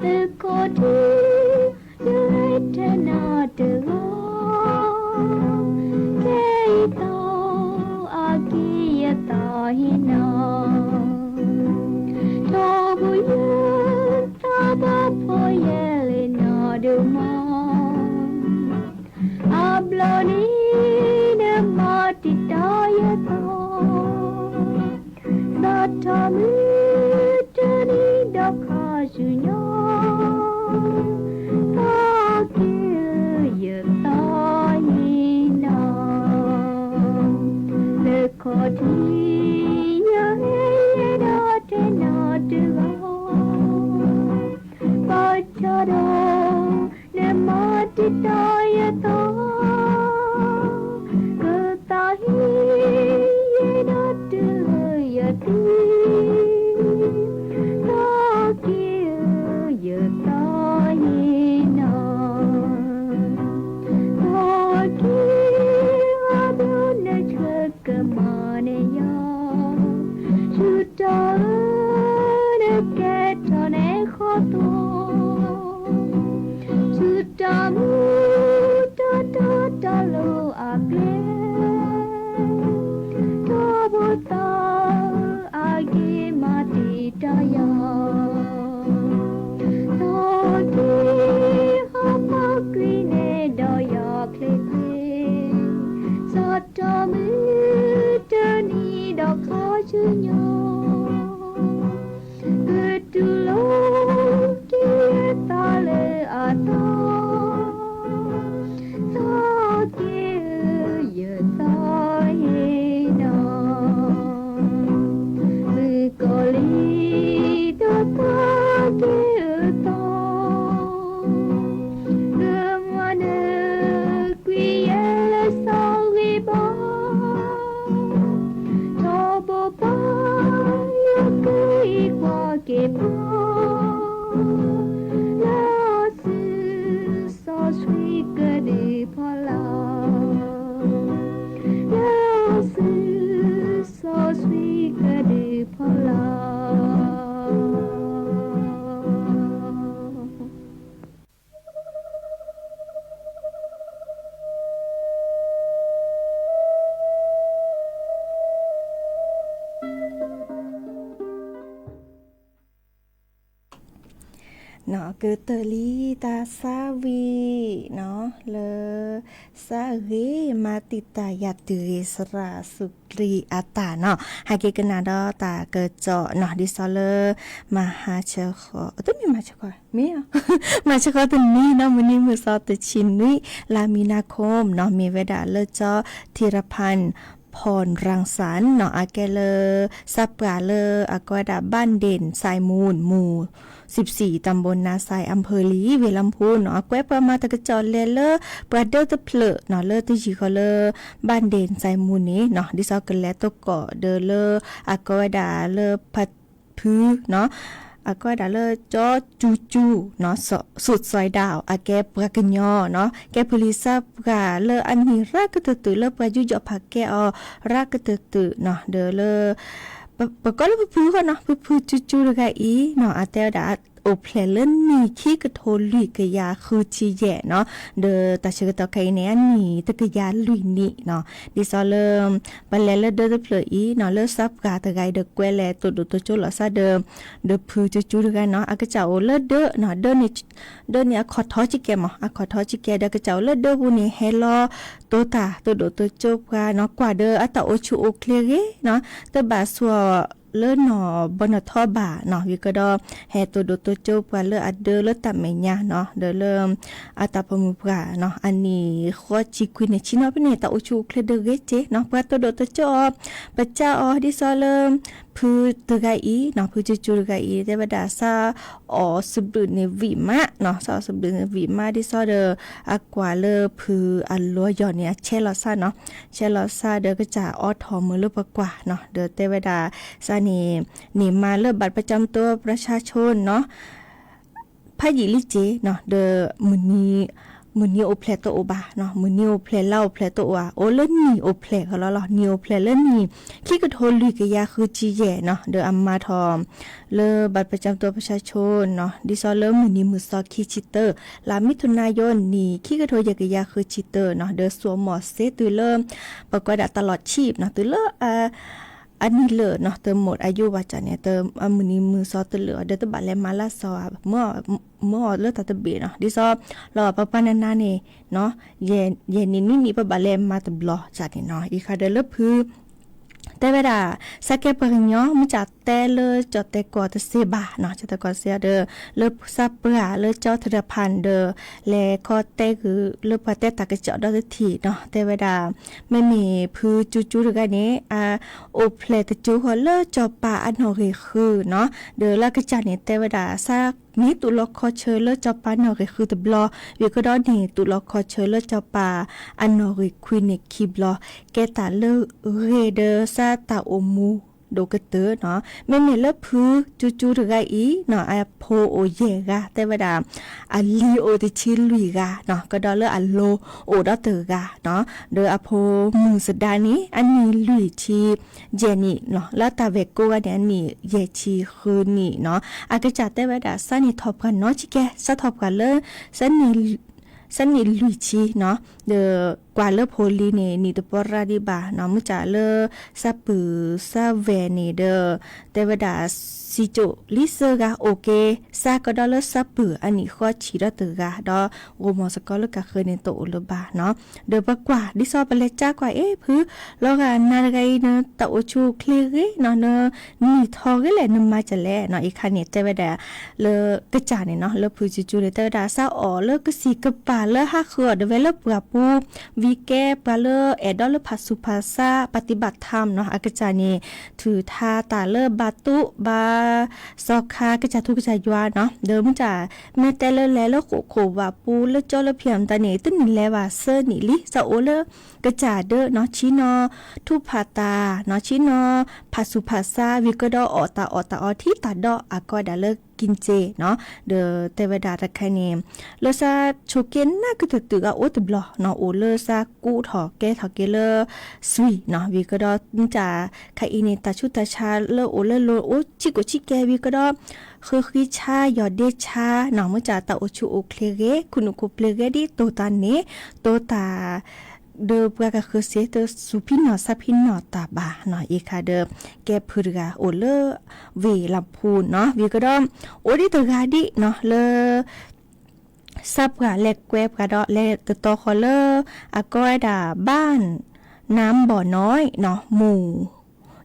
လၢခီၣ်ထံး ယလဲၤထဲနၤတဂၤ, ခဲအံၤသးအက့ၤယသးဟ့ၣ်နၤ, ထီဘိယသးဘၣ်ဖှီၣ်ယဲၢ်လံနီၢ်ဒိၣ်မး, အဘျီန့ၣ်နမၤ ကတၢၢ်လံတၢ်ဆါဝံၤနီၤ လၢ ဆါဂ့ၤမၤတံာ်တာ်ယၤတုၤဂ့ၤ စရၣ်စူးကလံၤအတၢ်နီၤ ဟဲက့ၤကနၣ်ဒီးတၢ်ကစီၣ်နီၤ ဒ်သိးလၢ မဟါဆၢဃီ တမ့ၢ်မဟါဆၢဃီ မ့ၢ် မဟါဆၢဃီတနံၤနီၤ မုၢ်နံၤမုၢ်သီတဆံနွံ လါမံၤနၤခိၣ်နီၤ မ့ၢ်ဝဲဒၣ်လၢကၠီ ထံရဖၣ် ဖီၣ်ရၣ်စၣ်နီၤ အကဲလၢ စးပှၢ်လၢအကိးဝဲဒၣ် บ้านเด่นทรายมูล หมู่ สิบสี่ ตำบลนาทราย อำเภอลี เวียงลำพูนနီၤ အကွဲးပှၤမၤတၢ်ကစီၣ်လဲၤလၢ ပှၤဒၢတဖျၢၣ်နီၤ လၢတယံၤဃီၤလၢ บ้านเด่นทรายมูล န့ၣ်နီၤ ဒ်သိးကလဲၤသကိးဒီးလၢ အကိးဝဲဒၣ်လၢဖ ဖုနီၤ အကိးဝဲဒၣ်လၢကၠီကၠူကၠူနီၤ สุดซอยดาว အကဲပှၤကညီနီၤ ကဲဖုလံၤစးပှၢ်လၢအနံၣ်ရၣ်ကတၢၢ်တုာ် လၢပှၤယူးယီၣ်ဖးကဲအီၤ ရၣ်ကတၢၢ်တုာ်နီၤ ဒီးလၢ ပ ပကိးလၢဖုဖုဃီနီၤ ဖုဖုကၠူကၠူတဂၤအံၤနီၤ အတဲဝဲဒၣ် အိၣ်ဖျဲၣ်လၢနံၣ်ခံကထိလွံၢ်ကယၤဃုဆံယဲၢ်နီၤ ဒီးတၢ်ဆၢကတီၢ်ခဲအံၤန့ၣ် အနံၣ်တကယၤလွံၢ်နံၣ်နီၤ ဒ်သိးလၢ ပလဲၤလၢဒၢတဖျၢၣ်အံၤနီၤ လၢစးပှၢ်တဂၤအံၤဒီးကွဲးလဲၤတိၢ်ဒိၣ်တိၢ်ကၠိလီၤစၢ်ဒီး ဒီးဖုကၠူကၠူတဂၤနီၤ အကစၢ်အိၣ်လၢဒၢနီၤ ဒၢန့ၣ် ဒၢန့ၣ်အခီၣ်ထီကကဲမး အခီၣ်ထီကကဲဒီးကစၢ်အိၣ်လၢဒၢပူၤန့ၣ် ဟဲလီၤတိၢ်တၢ်တိၢ်ဒိၣ်တိၢ်ကၠိပှၤနီၤ ကွၢ်ဒီးအတၢ်အိၣ်ဆူၣ်အိၣ်ချ့ဂ့ၤနီၤ တဘၣ်ဆိၣ်လၢနီၢ်ဘီနီၢ်ထီဘၣ်နီၤ ဝံၤကဒီး ဟဲတိၢ်ဒိၣ်တိၢ်ကၠိပှၤလၢအဒၢလၢတၢ်မဲာ်ညါနီၤ ဒီးလၢ အတၢ်ပိာ်မုၣ်ပှၢ်နီၤ အနံၣ်ဃိးဆံခွံန့ၣ် ဆံနီၤဖဲန့ၣ် တၢ်အိၣ်ဆူၣ်အိၣ်ချ့ဒီးဂ့ၤက့နီၤ ပှၤတိၢ်ဒိၣ်တိၢ်ကၠိအီၤ ပစၢအီၤဒ်သိးလၢ ဖုတဂၤအံၤနီၤ ဖုကၠူကၠူတဂၤအံၤ တဲဝဲဒၣ်စးအီၣ်စဘျုးန့ၣ်ဝံၣ်မးနီၤ စးအီၣ်စဘျုးန့ၣ်ဝံၣ်မးဒ်သိးဒီး အကွၢ်လၢဖုအလီယီၤန့ၣ် အဆဲးလီၤစၢ်နီၤ ဆဲးလီၤစၢ်ဒီးကစၢ်အိးထီၣ်မုာ်လၢပကွၢ်နီၤ ဒီးတဲဝဲဒၣ် စးန့ၣ် န့ၢ်မါလၢ บัตรประจำตัวประชาชน နီၤ ဖးယံာ်လံက့နီၤ ဒီး မုၢ်နံၤအိၣ်ဖျဲၣ်တအိၣ်ဘၣ်နီၤ မုၢ်နံၤအိၣ်ဖျဲၣ်လါအိၣ်ဖျဲၣ်တအိၣ်ဘၣ် အိၣ်လၢနံၣ်အိၣ်ဖျဲၣ်ကလီလီၤ နံၣ်အိၣ်ဖျဲၣ်လၢနံၣ် ခံကထိလွံၢ်ကယၤဃုဆံယဲၢ်နီၤ ဒီးအမၤထီၣ် လၢ บัตรประจำตัวประชาชน နီၤ ဒ်သိးလၢမုၢ်နံၤမုၢ်သီခံဆံတၢ လါမံထိနါယိ နံၣ်ခံကထိယဲၢ်ကယၤဃုဆံတၢနီၤ ဒီးသူၣ်အမီၢ်စ့တုၤလၢ ပကွၢ်ဒၣ်တၢ်လီၢ်ဆံးနီၤ တုၤလၢ အနံၣ်လၢာ်နီၤ တမ့ၢ်အယိဘၣ်ကၢ်န့ၣ် တမုၢ်နံၤမုၢ်သီတလၢာ်အီၤ ဒီးတဘၣ်လဲၤမၤလၢစီၤဧါ မၢအီၤလၢတၢ်တဘ့ၣ်နီၤ ဒ်သိး လီၤပပှၤနၤနၤန့ၣ် ယဲၢ်နံၣ်နွံနံၣ် ပဘၣ်လဲၤမၤတဘျီကၢ်န့ၣ်နီၤ အံၤဃီဒီးလၢဖု တဲဝဲဒၣ် စးကဲပှၤကညီ မ့ၢ်ကၢ်တဲလၢကၠီၣ်တဲာ်ကွီၢ်တစ့ဘၣ်နီၤ ကၠီၣ်တဲာ်ကွီၢ်တစ့ဒီး လၢစးပှၢ်လၢကၠီထရဖၣ်ဒီး လဲၤခီတဲဂုာ်လၢပှၤတဲတၢ်ကစီၣ်ဒီးတထံၣ်နီၤ တဲဝဲဒၣ် မ့မ့ၢ်ဖုကၠူကၠူတဂၤန့ၣ် အအိၣ်ဖျဲၣ်တကၠိဃီလၢစီၤပၤအနီၣ်ဂံၢ်ဃုနီၤ ဒီးလၢကစၢ်န့ၣ် တဲဝဲဒၣ် စးန့ၢ်တူၢ်လီၤခီဆၢလၢစီၤပၤနီၣ်ဂံၢ်ဃုတဘျီ ဝံၤကဒီးန့ၣ် တူၢ်လီၤခီဆၢလၢစီၤပၤအနီၣ်ဂံၢ်ခွံန့ၣ်ခံဘျီ ကဲတၢ်လၢဂ့ၤဒီးစးတၢ်အိၣ်မူဒိၣ်ကတၢၢ်နီၤ မ့မ့ၢ်လၢဖုကၠူကၠူတဂၤအံၤနီၤ အဖိအိၣ်ယဲၢ်ဂၤ တဲဝဲဒၣ် အလံၤအိၣ်တဆံလွံၢ်ဂၤနီၤ ကဒီးလၢအလီၤအိၣ်ဒီးတဂၤနီၤ ဒီးအဖိမုၣ်စဒါန့ၣ် အနံၣ်လွံၢ်ဆံယဲၢ်နံၣ်နီၤ လၢတၢ်ဝဲၢ်ကိးဂၤန့ၣ် အနံၣ်ယဲၢ်ဆံဃုနံၣ်နီၤ အကစၢ်တဲဝဲဒၣ် စးန့ၢ်ထီၣ်ပှၤနီတကဲ စးထီၣ်ပှၤလၢ စးန့ၢ်လွံၢ်ဆံနီၤ ဒီးကွၢ်လၢဖိလံၤန့ၣ် နံၣ်တပီၤရၣ်ဒံးဘၣ်နီၤ မ့ၢ်ကၢ်လၢ စးပုၢ်စးဝဲၢ်န့ၣ်ဒီး တဲဝဲဒၣ် စံကၠိၣ်လံစၢဂၤအိၣ်က့ၤ စးကဒီးလၢစးပုၢ်အနံၣ်ဃိးဆံဒီးတဂၤဒီး ဂိၢ်မီၢ်စကီလၢကဃၢၤန့ၣ်တအိၣ်လၢၤဘၣ်နီၤ ဒီးပကွၢ် ဒ်သိးပလဲၤကၢ်ကွၢ်အ့ၣ်ဖု လီၤဂာ်နၤတဂၤအံၤ နတၢ်အိၣ်ဆူၣ်အိၣ်ချ့ဂ့ၤနီၤ နနံၣ်ထီၣ်ဂ့ၤလဲၣ် နမၤကလဲၣ်နီၤ အံၤခါန့ၣ် တဲဝဲဒၣ် လၢကစၢ်န့ၣ်နီၤ လၢဖုကၠူကၠူန့ၣ် တဲဝဲဒၣ် စးအီၣ်လၢကစံၣ်ကပၤလၢဟးဃုာ်အီၤဒၣ်ဝဲလၢပှၢ်ပူၤ ဝံၤကဲပှၤလၢအဲၣ်ဒိးလၢဖးဆူးဖးဆါ ပၣ်တံၣ်ဘၣ်ထၣ်နီၤ အကစၢ်န့ၣ် ထုးထါတၢ်လၢဘါတူၣ်ဘါ စီၤခါ ကစၢ်ထူကစၢ်ယွၤနီၤ ဒီးမ့ၢ်တၢ် မ့ၢ်တဲလၢလဲၤလၢဃိာ်ခိၣ်ဘၣ်ပူၤလၢကၠီလၢဖံးမတၤန့ၣ် တန့ၢ်လဲၤဘၣ်ဆၢနံၣ်လံ စးအိၣ်လၢကစၢ်ဒၢနီၤ ဆံနီၤ ထူၣ်ဖးတၢ်နီၤ ဆံနီၤ ဖးဆူးဖးဆါ ဝံၤကဒီးအီၣ်တၢ်အီၣ်တၢ်အီထံတၢ်ဒီး အကိးဝဲဒၣ်လၢ ကံစ့နီၤ ဒီးတဲဝဲဒၣ်တခါန့ၣ် လၢစးဆိးက့နၢ်ကတၢၢ်တုၤဂၤအိၣ်တဘျီနီၤ အိၣ်လၢစးကူထီၣ်ကဲထီၣ်က့ၤလၢ ဆွံနီၤ ဝံၤကဒီးမ့ၢ်တၢ် ခါအံၤန့ၣ် တၢ်ဆူးတၢ်ဆါလၢအိၣ်လၢလိၤအိၣ်ဆံးကိာ်ဆံးကဲဝံၤကဒီး ဃုဃံဆါ ယီၢ်ဒ့ဆါနီၤ မ့ၢ်တၢ်တၢ်အိၣ်ဆူၣ်အိၣ်ချ့ဂ့ၤ ခိၣ်နူာ်ခိၣ်ပျ့ၤဂ့ၤဒ်တိၢ်တၢ်န့ၣ် တိၢ်တၢ် ဒီးပှၤကဃၢၤစ့တစူၤဖံနီၣ်ဆၣ်ဖံနီၣ်တၢ်ဘၣ်နီၤ အံၤခါဒီး ကဲဖုတဂၤအိၣ်လၢ ဝ့ၢ်လီၢ်ဖူနီၤ ဝံၤကဒီး အိၣ်ဒံးတဂၤဒံးနီၤလၢ စၢ်ပှၢ်လဲၤကွဲပှၤဒီးလဲၤတတီဃီၤလၢ အကိးဝဲဒၣ် บ้านน้ำบ่อน้อยနီၤ หมู่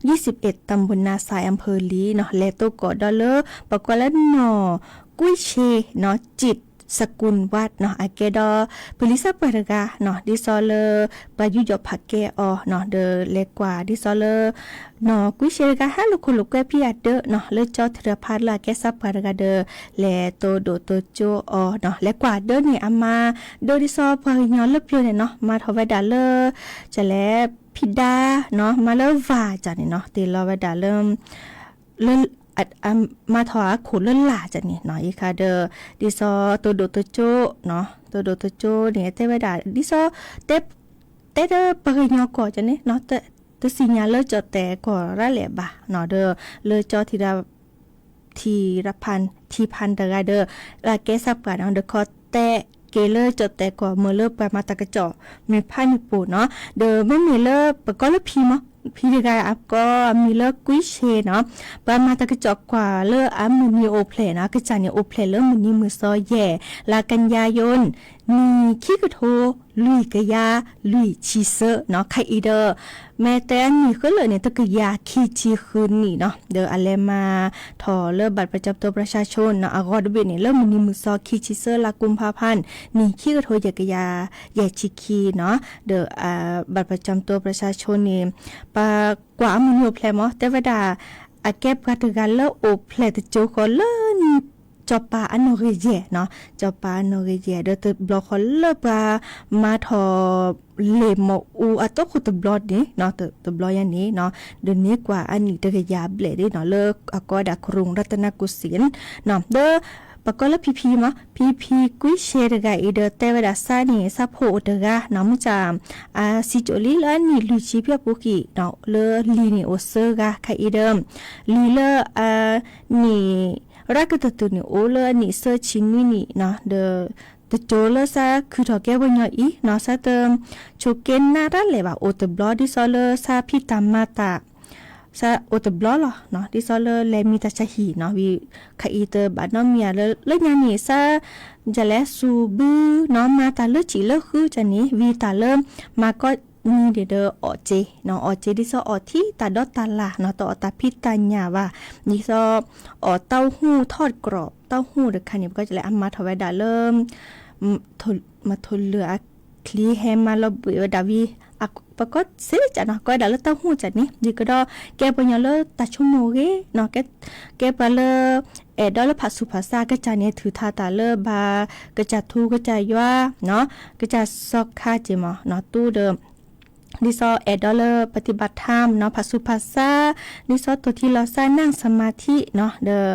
ยี่สิบเอ็ด ตำบลนาทราย อำเภอลีနီၤ လဲၤတိကိးဒီးလၢ ပကိးလၢနီၢ်ကွံဆ့နီၤ จิตรสกุลวัฒน์နီၤ အကဲဒီး ဖုလံၤစၢ်ပှၢ်တဂၤနီၤ ဒ်သိးလၢ ပှၤယူးယီၣ်ဖးကဲအီၤနီၤ ဒီးလဲၤကွၢ်ဒ်သိးလၢ နီၢ်ကွံဆ့တဂၤ ဟးလိာ်ခိၣ်လိာ်ကွဲဖံအဒၢနီၤ လၢကၠီထရဖးလၢအကဲစၢ်ပှၢ်တဂၤဒီး လဲၤတိဒိၣ်တိကၠိအီၤနီၤ လဲၤကွၢ်ဒၢန့ၣ် အမါဒၢဒ်သိးပှၤကညီလၢပျၢၤန့ၣ်နီၤ မၤထီၣ်ဝဲဒၣ်လၢ ကလဲၤဖံဒါနီၤ မၤလၢဝၤကန့ၣ်နီၤ တ့ၢ်လီၤဝဲဒၣ်လၢ လၢ မၤထီၣ်အခိၣ်လၢလာ်ကန့ၣ်နီၤ အံၤခါဒီး ဒ်သိးတိဒိၣ်တိကၠိနီၤ တိဒိၣ်တိကၠိန့ၣ် တဲဝဲဒၣ် ဒ်သိး တဲ တဲတပှၤကညီကီၢ်ကန့ၣ်နီၤ တသ့ၣ်ညါလၢကၠီၣ်တဲာ်ကီၢ်ရၣ်လဲၣ်ဘၣ်နီၤ ဒီးလၢကၠီ ထံရဖၣ် ထံဖၣ်တဂၤဒီး အကဲစၢ်ပှၢ်နီၤ ဒီးခီတဲက့ၤလၢကၠီၣ်တဲာ်ကီၢ်မ့ၢ်လၢပှၤမၤတၢ်ကစီၣ်မ့ၢ်ဖးန့ၣ်ပူၤနီၤ ဒီးမ့မ့ၢ်လၢပကိးလၢဖံမး ဖံတဂၤအကိးအမံၤလၢကွံဆ့နီၤ ပှၤမၤတၢ်ကစီၣ်ကွၢ်လၢအမုၢ်နံၤအိၣ်ဖျဲၣ်နီၤ အကစၢ်န့ၣ်အိၣ်ဖျဲၣ်လၢမုၢ်နံၤမုၢ်သီယဲၢ် လါကယၤယိၣ် နံၣ်ခံကထိလွံၢ်ကယၤလွံၢ်ဆံသၢနီၤ ခဲအံၤဒီး မ့ၢ်တဲအနံၣ်ဃုလၢာ်န့ၣ် တကယၤခံဆံဃုနံၣ်နီၤ ဒီးအလဲၤမၤထီၣ်လၢ บัตรประจำตัวประชาชนနီၤ အဂီၢ်တဘ့ၣ်န့ၣ် လၢမုၢ်နံၤမုၢ်သီခံဆံသၢ လါကုမ်ဖးဖး နံၣ်ခံကထိယဲၢ်ကယၤယဲၢ်ဆံခံနီၤ ဒီး บัตรประจำตัวประชาชนန့ၣ် ပကွၢ်အမုၢ်နံၤအိၣ်ဖျဲၣ်မး တဲဝဲဒၣ် အကဲပှၤတဂၤလၢအိၣ်ဖျဲၣ်တကၠိဃီလၢ ကၠီၤပၤအနီၣ်ဂံၢ်ယဲၢ်နီၤ ကၠီၤပၤအနီၣ်ဂံၢ်ယဲၢ် ဒီးတဘျီဃီလၢပှၤမၤထီၣ် လ့ၣ်မီၢ်အူအတီခိၣ်တဘျီန့ၣ်နီၤ တဘျီညါန့ၣ်နီၤ ဒီးန့ၢ်ကွၢ်အနံၣ်တကယၤဘျဲၣ်ဒ်နီၤ လၢအကိးဝဲဒၣ် กรุงรัตนโกสินทร์နီၤ ဒီးပကိးလၢဖံဖံမး ဖံဖံကွံဆ့တဂၤအံၤဒီး တဲဝဲဒၣ်စၢ်န့ၣ် စၢ်ဖိအိၣ်တဂၤနီၤ မုၢ်ဆါ အစံကၠိလံလၢအနံၣ်လွံၢ်ဆံဖျၢၣ်ပူၤဃံနီၤ လၢလံၤန့ၣ်အိၣ်သၢဂၤ ခဲအံၤဒီး လံၤလၢ နံၣ်ရၣ်ကတၢၢ်တုၤန့ၣ် အိၣ်လၢအနံၣ်သၢဆံနွံနံၣ်နီၤ ဒီး တကၠိလၢစၢ်ခုၣ်ထီၣ်ကဲပှၤကညီအံၤနီၤ စၢ်တဆိးက့နးတၢ်လဲၣ်ဘၣ် အိၣ်တဘျီ ဒ်သိးလၢစၢ်ဖံးတၢ်မၤတၢ် စၢ်အိၣ်တဘျီလီၤနီၤ ဒ်သိးလၢလဲၤမံတၢ်ဆါဟံၣ်နီၤ ဝံၤ ခဲအံၤတဘၣ်နီတမံၤဧါ လၢ လၢညါန့ၣ် စၢ် ယလဲၤစူၤဘုနီၤ မၤတၢ်လၢဆံးလၢဃုကန့ၣ် ဝံၤတၢ်လၢ မၤကီၢ်နံၤဒံးဒီးအီၣ်စ့နီၤ အီၣ်စ့ဒ်သိးအီၣ်ထံတၢ်ဒီတၢ်လၢ်နီၤ တအီၣ်တၢ်ဖံးတၢ်ညၣ်ဘၣ် ဒ်သိး အီၣ်တၢ်ဟူၣ်ထီၣ်ကြီး တၢ်ဟူၣ်တခါန့ၣ် ပကလဲၣ်အမၤထီၣ်ဝဲဒၣ်လၢ မထိၣ်လွၢ်အချံဟဲမၤလီၤဘှံးဝဲဒၣ်ဝံၤ ပကီၢ်စ့ကန့ၣ် ကီးဝဲဒၣ်လၢတၢ်ဟူၣ်ကန့ၣ် ဒ်ကဒီး ကဲပှၤကညီလၢတၢ်ဆိကမိၣ်ဂ့ၤနီၤ ကဲပှၤလၢ အဲၣ်ဒိးလၢဖးဆူးဖးဆါ အကစၢ်န့ၣ် ထုးထါတၢ်လၢဘၣ် ကစၢ်ထူကစၢ်ယွၤနီၤ ကစၢ်စီၤခါစ့ၢ်မးနီၤ တူၢ်ဒီး ဒ်သိးအဲၣ်ဒိးလၢ ပฏิบัติธรรมနီၤ ဖးဆူးဖးဆါ ဒ်သိးတိၢ်ထံလီၤစၢ် นั่งสมาธิနီၤ ဒီး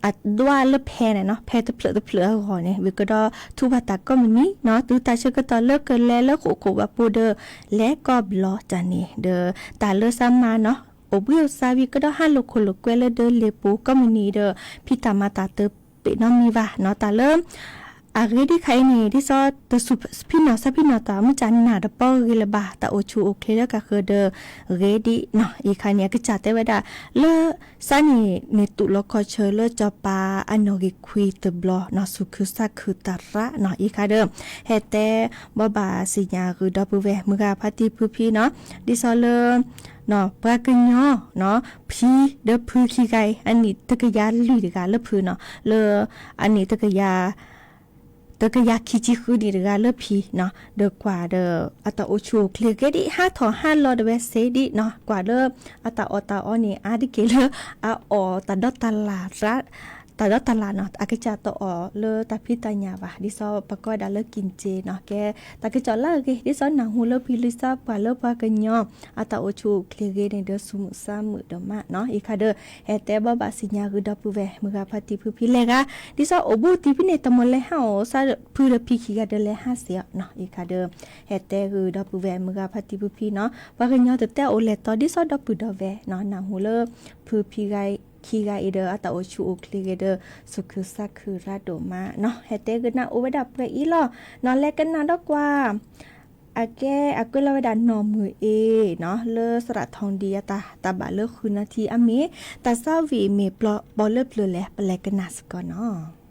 အဒွးလၢဖဲန့ၣ်နီၤ ဖဲတဖျၢၣ်တဖျၢၣ်အဂီၢ်န့ၣ် ဝံၤကဒီး ထူးဘၣ်တၢ်ကိးမုၢ်နံၤနီၤ တုၤတၢ်ဆၢကတီၢ်လၢကလဲၤလၢဃိာ်ခိၣ်ဘၣ်ပူၤဒီး လဲၤကီၢ်ဘျီတၢ်န့ၣ် ဒီးတၢ်လၢစၢ်မၤနီၤ အိၣ်ဘှံးအိၣ်သါဝံၤကဒီး ဟးလိာ်ခိၣ်လိာ်ကွဲလၢဒၢးလ့ၤပူၤကိးမုၢ်နံၤဒီး ဖံးတၢ်မၤတၢ်တပ့ၤနီတမံၤဘၣ်နီၤ တၢ်လၢ အဂ့ၢ်ဒ်ခါအံၤန့ၣ် ဒ်သိးတစူၤဖံနီၣ်ဆၣ်ဖံနီၣ်တၢ် မုၢ်ဆါနၢ်တပီဂ့ၤလၢၤဘၣ် တၢ်အိၣ်ဆူၣ်အိၣ်ချ့လၢကဃၢၤဒီး ဂ့ၤဒ်နီၤ အံၤခါန့ၣ် အကစၢ်တဲဝဲဒၣ် လၢ စၢ်န့ၣ် န့ၣ်တူၢ်လီၤခီဆၢလၢကၠီၤပၤအနီၣ်ဂံၢ်ခွံတဘျီနီၤ စူၤခုစၢ်ခုၣ်တၢ်ရၣ်နီၤ အံၤခါဒီး ဟဲတဲဘိးဘၣ်စံၣ်ညီၣ်ဂုာ်ဒီပုၢ်ဝဲၢ်မုၢ်ဂၤဖါတံၢ်ဖုဖံနီၤ ဒ်သိးလၢ ပှၤကညီ ဖံဒီးဖုခံဂၤအံၤ အနံၣ်တကယၤလွံၢ်တဂၤလၢဖုနီၤ လၢအနံၣ်တကယၤ တကယၤခံဆံဃုနံၣ်တဂၤလၢဖံနီၤ ဒီးကွၢ်ဒီး အတၢ်အိၣ်ဆူၣ်အိၣ်ချ့ဂ့ၤဒ် ဟးထီၣ်ဟးလီၤတဝဲစ့ဒ်နီၤ ကွၢ်လၢ အတၢ်အီၣ်တၢ်အီန့ၣ် အါတက့ၢ်လၢ အအီၣ်တၢ်ဒီတၢ်လၢ် တၢ်ဒီတၢ်လၢ်နီၤ အကစၢ်တအီၣ်လၢတၢ်ဖံးတၢ်ညၣ်ဘၣ် ဒ်သိးပကိးဝဲဒၣ်လၢကံၣ်စ့နီၤ ကဲ တၢ်ကစီၣ်လၢအဂ့ၤ ဒ်သိးနၢ်ဟူလၢဖံလံၤစၢ်ပှၤလၢပှၤကညီ အတၢ်အိၣ်ဆူၣ်အိၣ်ချ့ဂ့ၤန့ၣ်ဒီး ဆူၣ်မုာ်သးမုာ်ဒိၣ်မးနီၤ အံၤခါဒီး ဟဲတဲဘိးဘၣ်စံၣ်ညီၣ်ဂုာ်ဒီပုၢ်ဝဲၢ်မုၢ်ဂၤဖါတံၢ်ဖုဖံလဲၣ်ဂၤ ဒ်သိးအိၣ်ဘူးတံၢ်ဖဲန့ၣ် တမီၤလဲၤဟးအိၣ်စၢ်ဖုဒီးဖံခံဂၤဒီးလဲၤဟးစ့ၢ်နီၤ အံၤခါဒီး ဟဲတဲဂုာ်ဒီပုၢ်ဝဲၢ်မုၢ်ဂၤဖါတံၢ်ဖုဖံနီၤ ပှၤကညီတတဲအိၣ်လဲၤတီၤ ဒ်သိးဒီပုၢ်ဒီဝဲၢ်နီၤ နၢ်ဟူလၢ ဖုဖံဂၤ ခံဂၤအံၤဒီး အတၢ်အိၣ်ဆူၣ်အိၣ်ချ့ဂ့ၤဒီး စူၣ်ခုၣ်စၢ်ခုၣ်ရၣ်ဒိၣ်မးနီၤ ဟဲတဲဂုာ်နၢ်အိၣ်ဝဲဒၣ်ပှဲၤအံၤလီၤနီၤ လဲၤကနၣ်ဒီးကွၢ် အကဲ အကွဲးလီၤဝဲဒၣ်နီၢ်မုၢ်အ့နီၤ လၢသရၣ်ထီၣ်ဒံအတၢ် တၢ်ဘၣ်လၢဃုနၢ်ထံအမ့ၢ် တၢ်သးဝံၣ်မ့ၢ်ပီလၢပျၢၤလဲၣ် ပလဲၤကနၣ်စ့ၢ်ကီးနီၤ.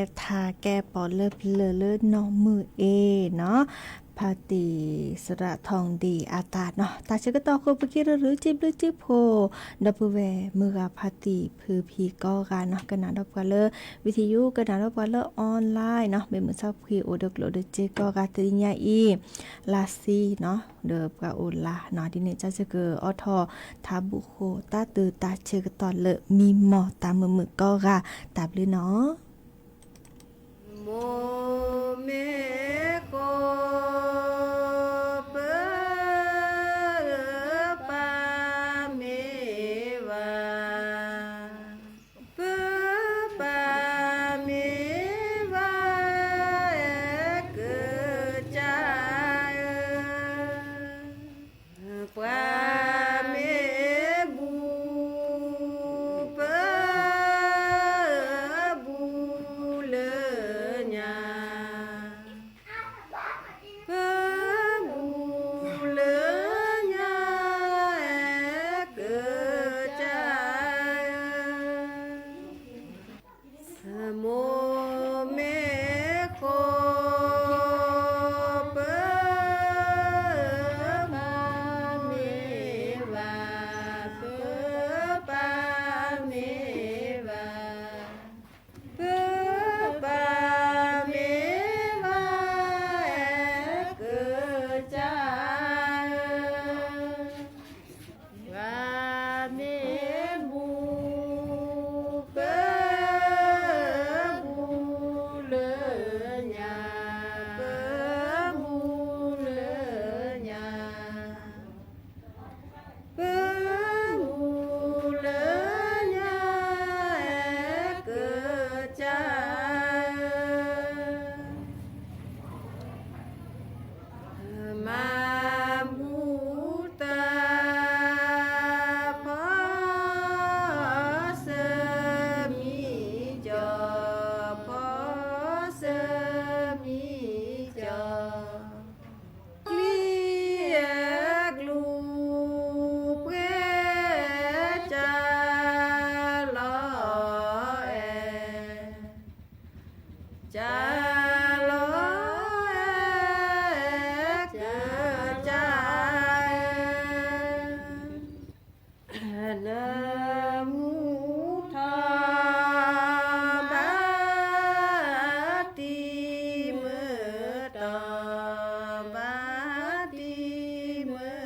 ကဲထါကဲပီၤလၢပျၢၤလၢနီၢ်မုၢ်အ့ၣ်နီၤ, ဖါတံၣ်စရးထီၣ်ဒံၣ်အတၢ်နီၤ, တၢ်ဆၢကတီၢ်ဃိ ပက့ၤရူၤရူၤ စံးဘျုးစံးဖှိၣ် ဒီပုၢ်ဝဲၢ်မုၢ်ဂၤဖါတံၣ်ဖုဖံကိးဂၤနီၤ, ကနၣ်ဒီးပှၤလၢ ဝံထံယူ ကနၣ်ဒီးပှၤလၢ online နီၤ, မ့ၢ်မုၢ်ဆါဖှံအိၣ်ဒီးကျိၣ်ဒီးစ့ကိးဂၤ တနံၤညါအံၤ လါဆံနီၤ, ဒီးပှၤအိၣ်လါနီၤ, ဒ်န့ၣ် ကၢ်စၢ်ကအိးထီၣ် ထါဘူၣ်ဃိ တၢ်တုၤတၢ်ဆၢကတီၢ်လၢမံမီၢ်တၢ်မုာ်မုာ်ကိးဂၤ, တၢ်ဘျုးနီၤ. မိၢ်မ့ၢ်ဃိ ပၢ်ပၢ်မ့ၢ်ဝၤ, ပၢ်ပၢ်မ့ၢ်ဝၤ အဲၣ်ကစၢ်ဧၢ ပှၤမ့ၢ်ဘူၣ် ပၢ်ဘူၣ်လၢညါ, ပၢ်ဘူၣ်လၢညါ အဲၣ်ကစၢ်ဧၢ မိၢ်မ့ၢ်ဃိ ပၢ်ပၢ်မ့ၢ်ဝၤ, ပၢ်ပၢ်မ့ၢ်ဝၤ, ပၢ်ပၢ်မ့ၢ်ဝၤ အဲၣ်ကစၢ်ဧၢ ပှၤမ့ၢ်ဘူၣ် ပၢ်ဘူၣ်လၢညါ, ပၢ်ဘူၣ်လၢညါ, ပၢ်ဘူၣ်လၢညါ အဲၣ်ကစၢ်ဧၢ မၤဘူၣ်တၢ် ဖီဆၢမံကီၢ်, ဖီဆၢမံကီၢ်, ကျံအဲၣ်ကျူၤ ပှဲၤကၢ်လီၤအဲၣ် ကၢ်လီၤအဲၣ် ကစၢ်ဧၢ, နၢမူထီၣ် ဘါတံၤမုၢ်တီၤ, ဘါ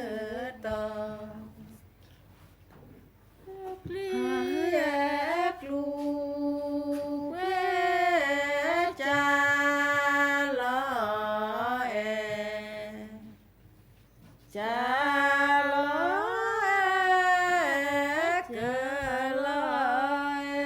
တံၤမုၢ်တီၤ ကျံအဲၣ်ကျူၤ ပှဲၤကၢ်လီၤအဲၣ်, ကၢ်လီၤအဲၣ်, ကၢ်လီၤအဲၣ်,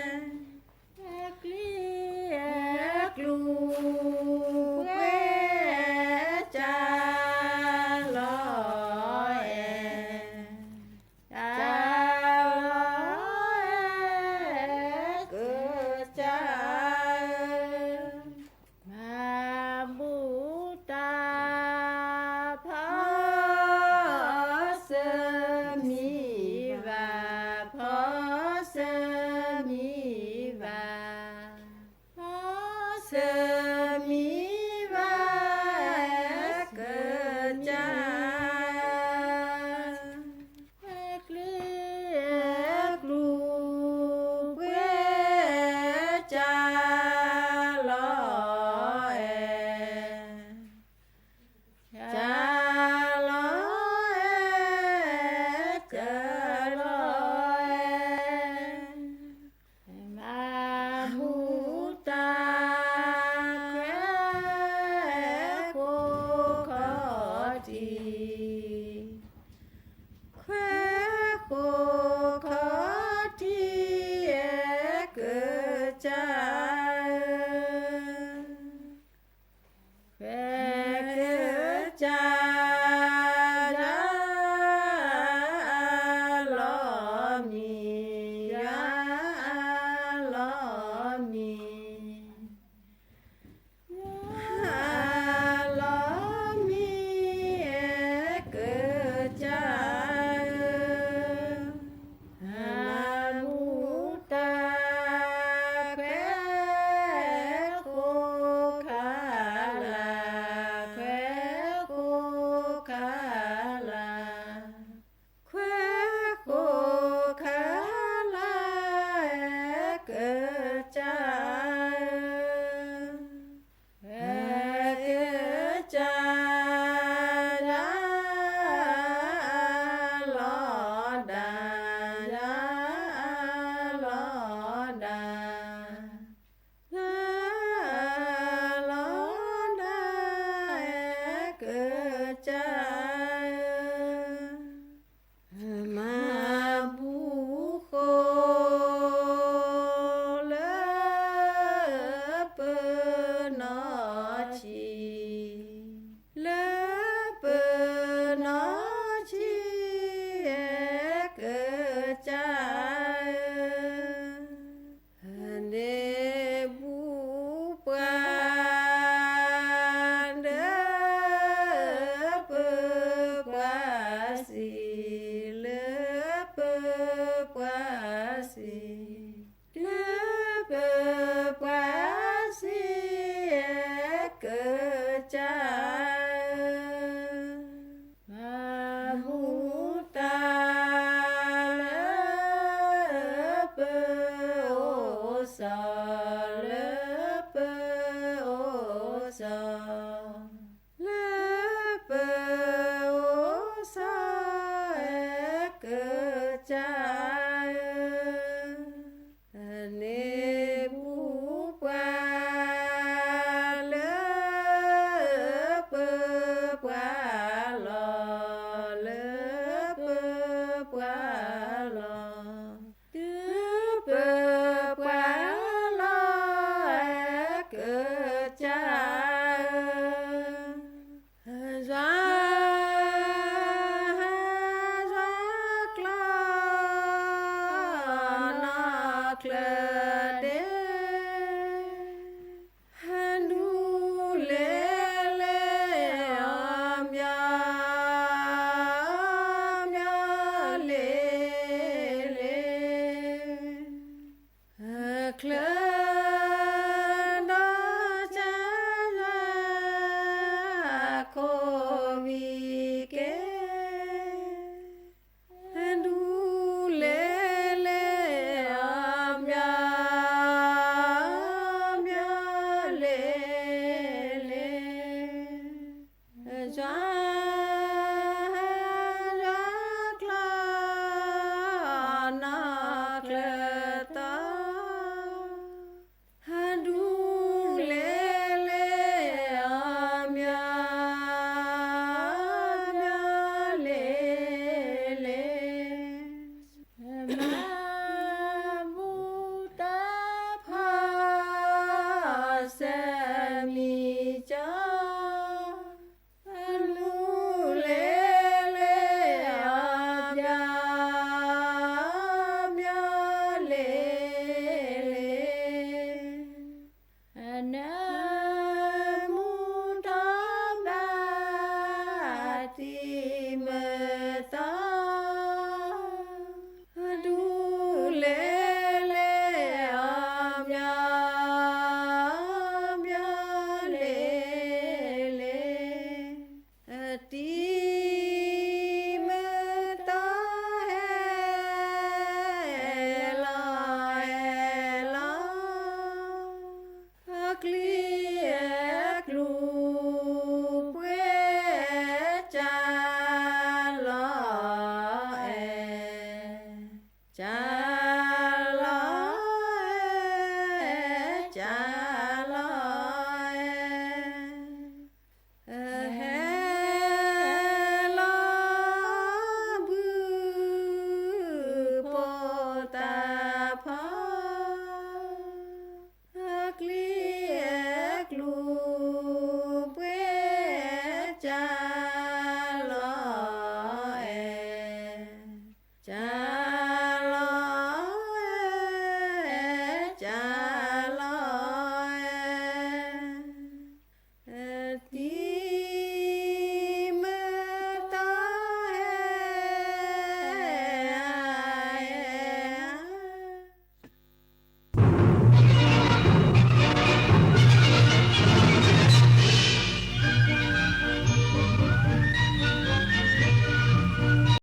ကျံအဲၣ်ကျူၤ ပှဲၤကၢ်လီၤအဲၣ်, ကၢ်လီၤအဲၣ် ကစၢ်ဧၢ, မၤဘူၣ်တၢ် ဖီဆၢမံဘၣ်, ဖီဆၢမံဘၣ်, ဖီဆၢမံဘၣ် ကစၢ်ဧၢ, ကျံအဲၣ်ကျူၤ ပှဲၤကၢ်လီၤအဲၣ်, ကၢ်လီၤအဲၣ် ကၢ်လီၤအဲၣ်, မၤဘူၣ်တၢ် ကျံ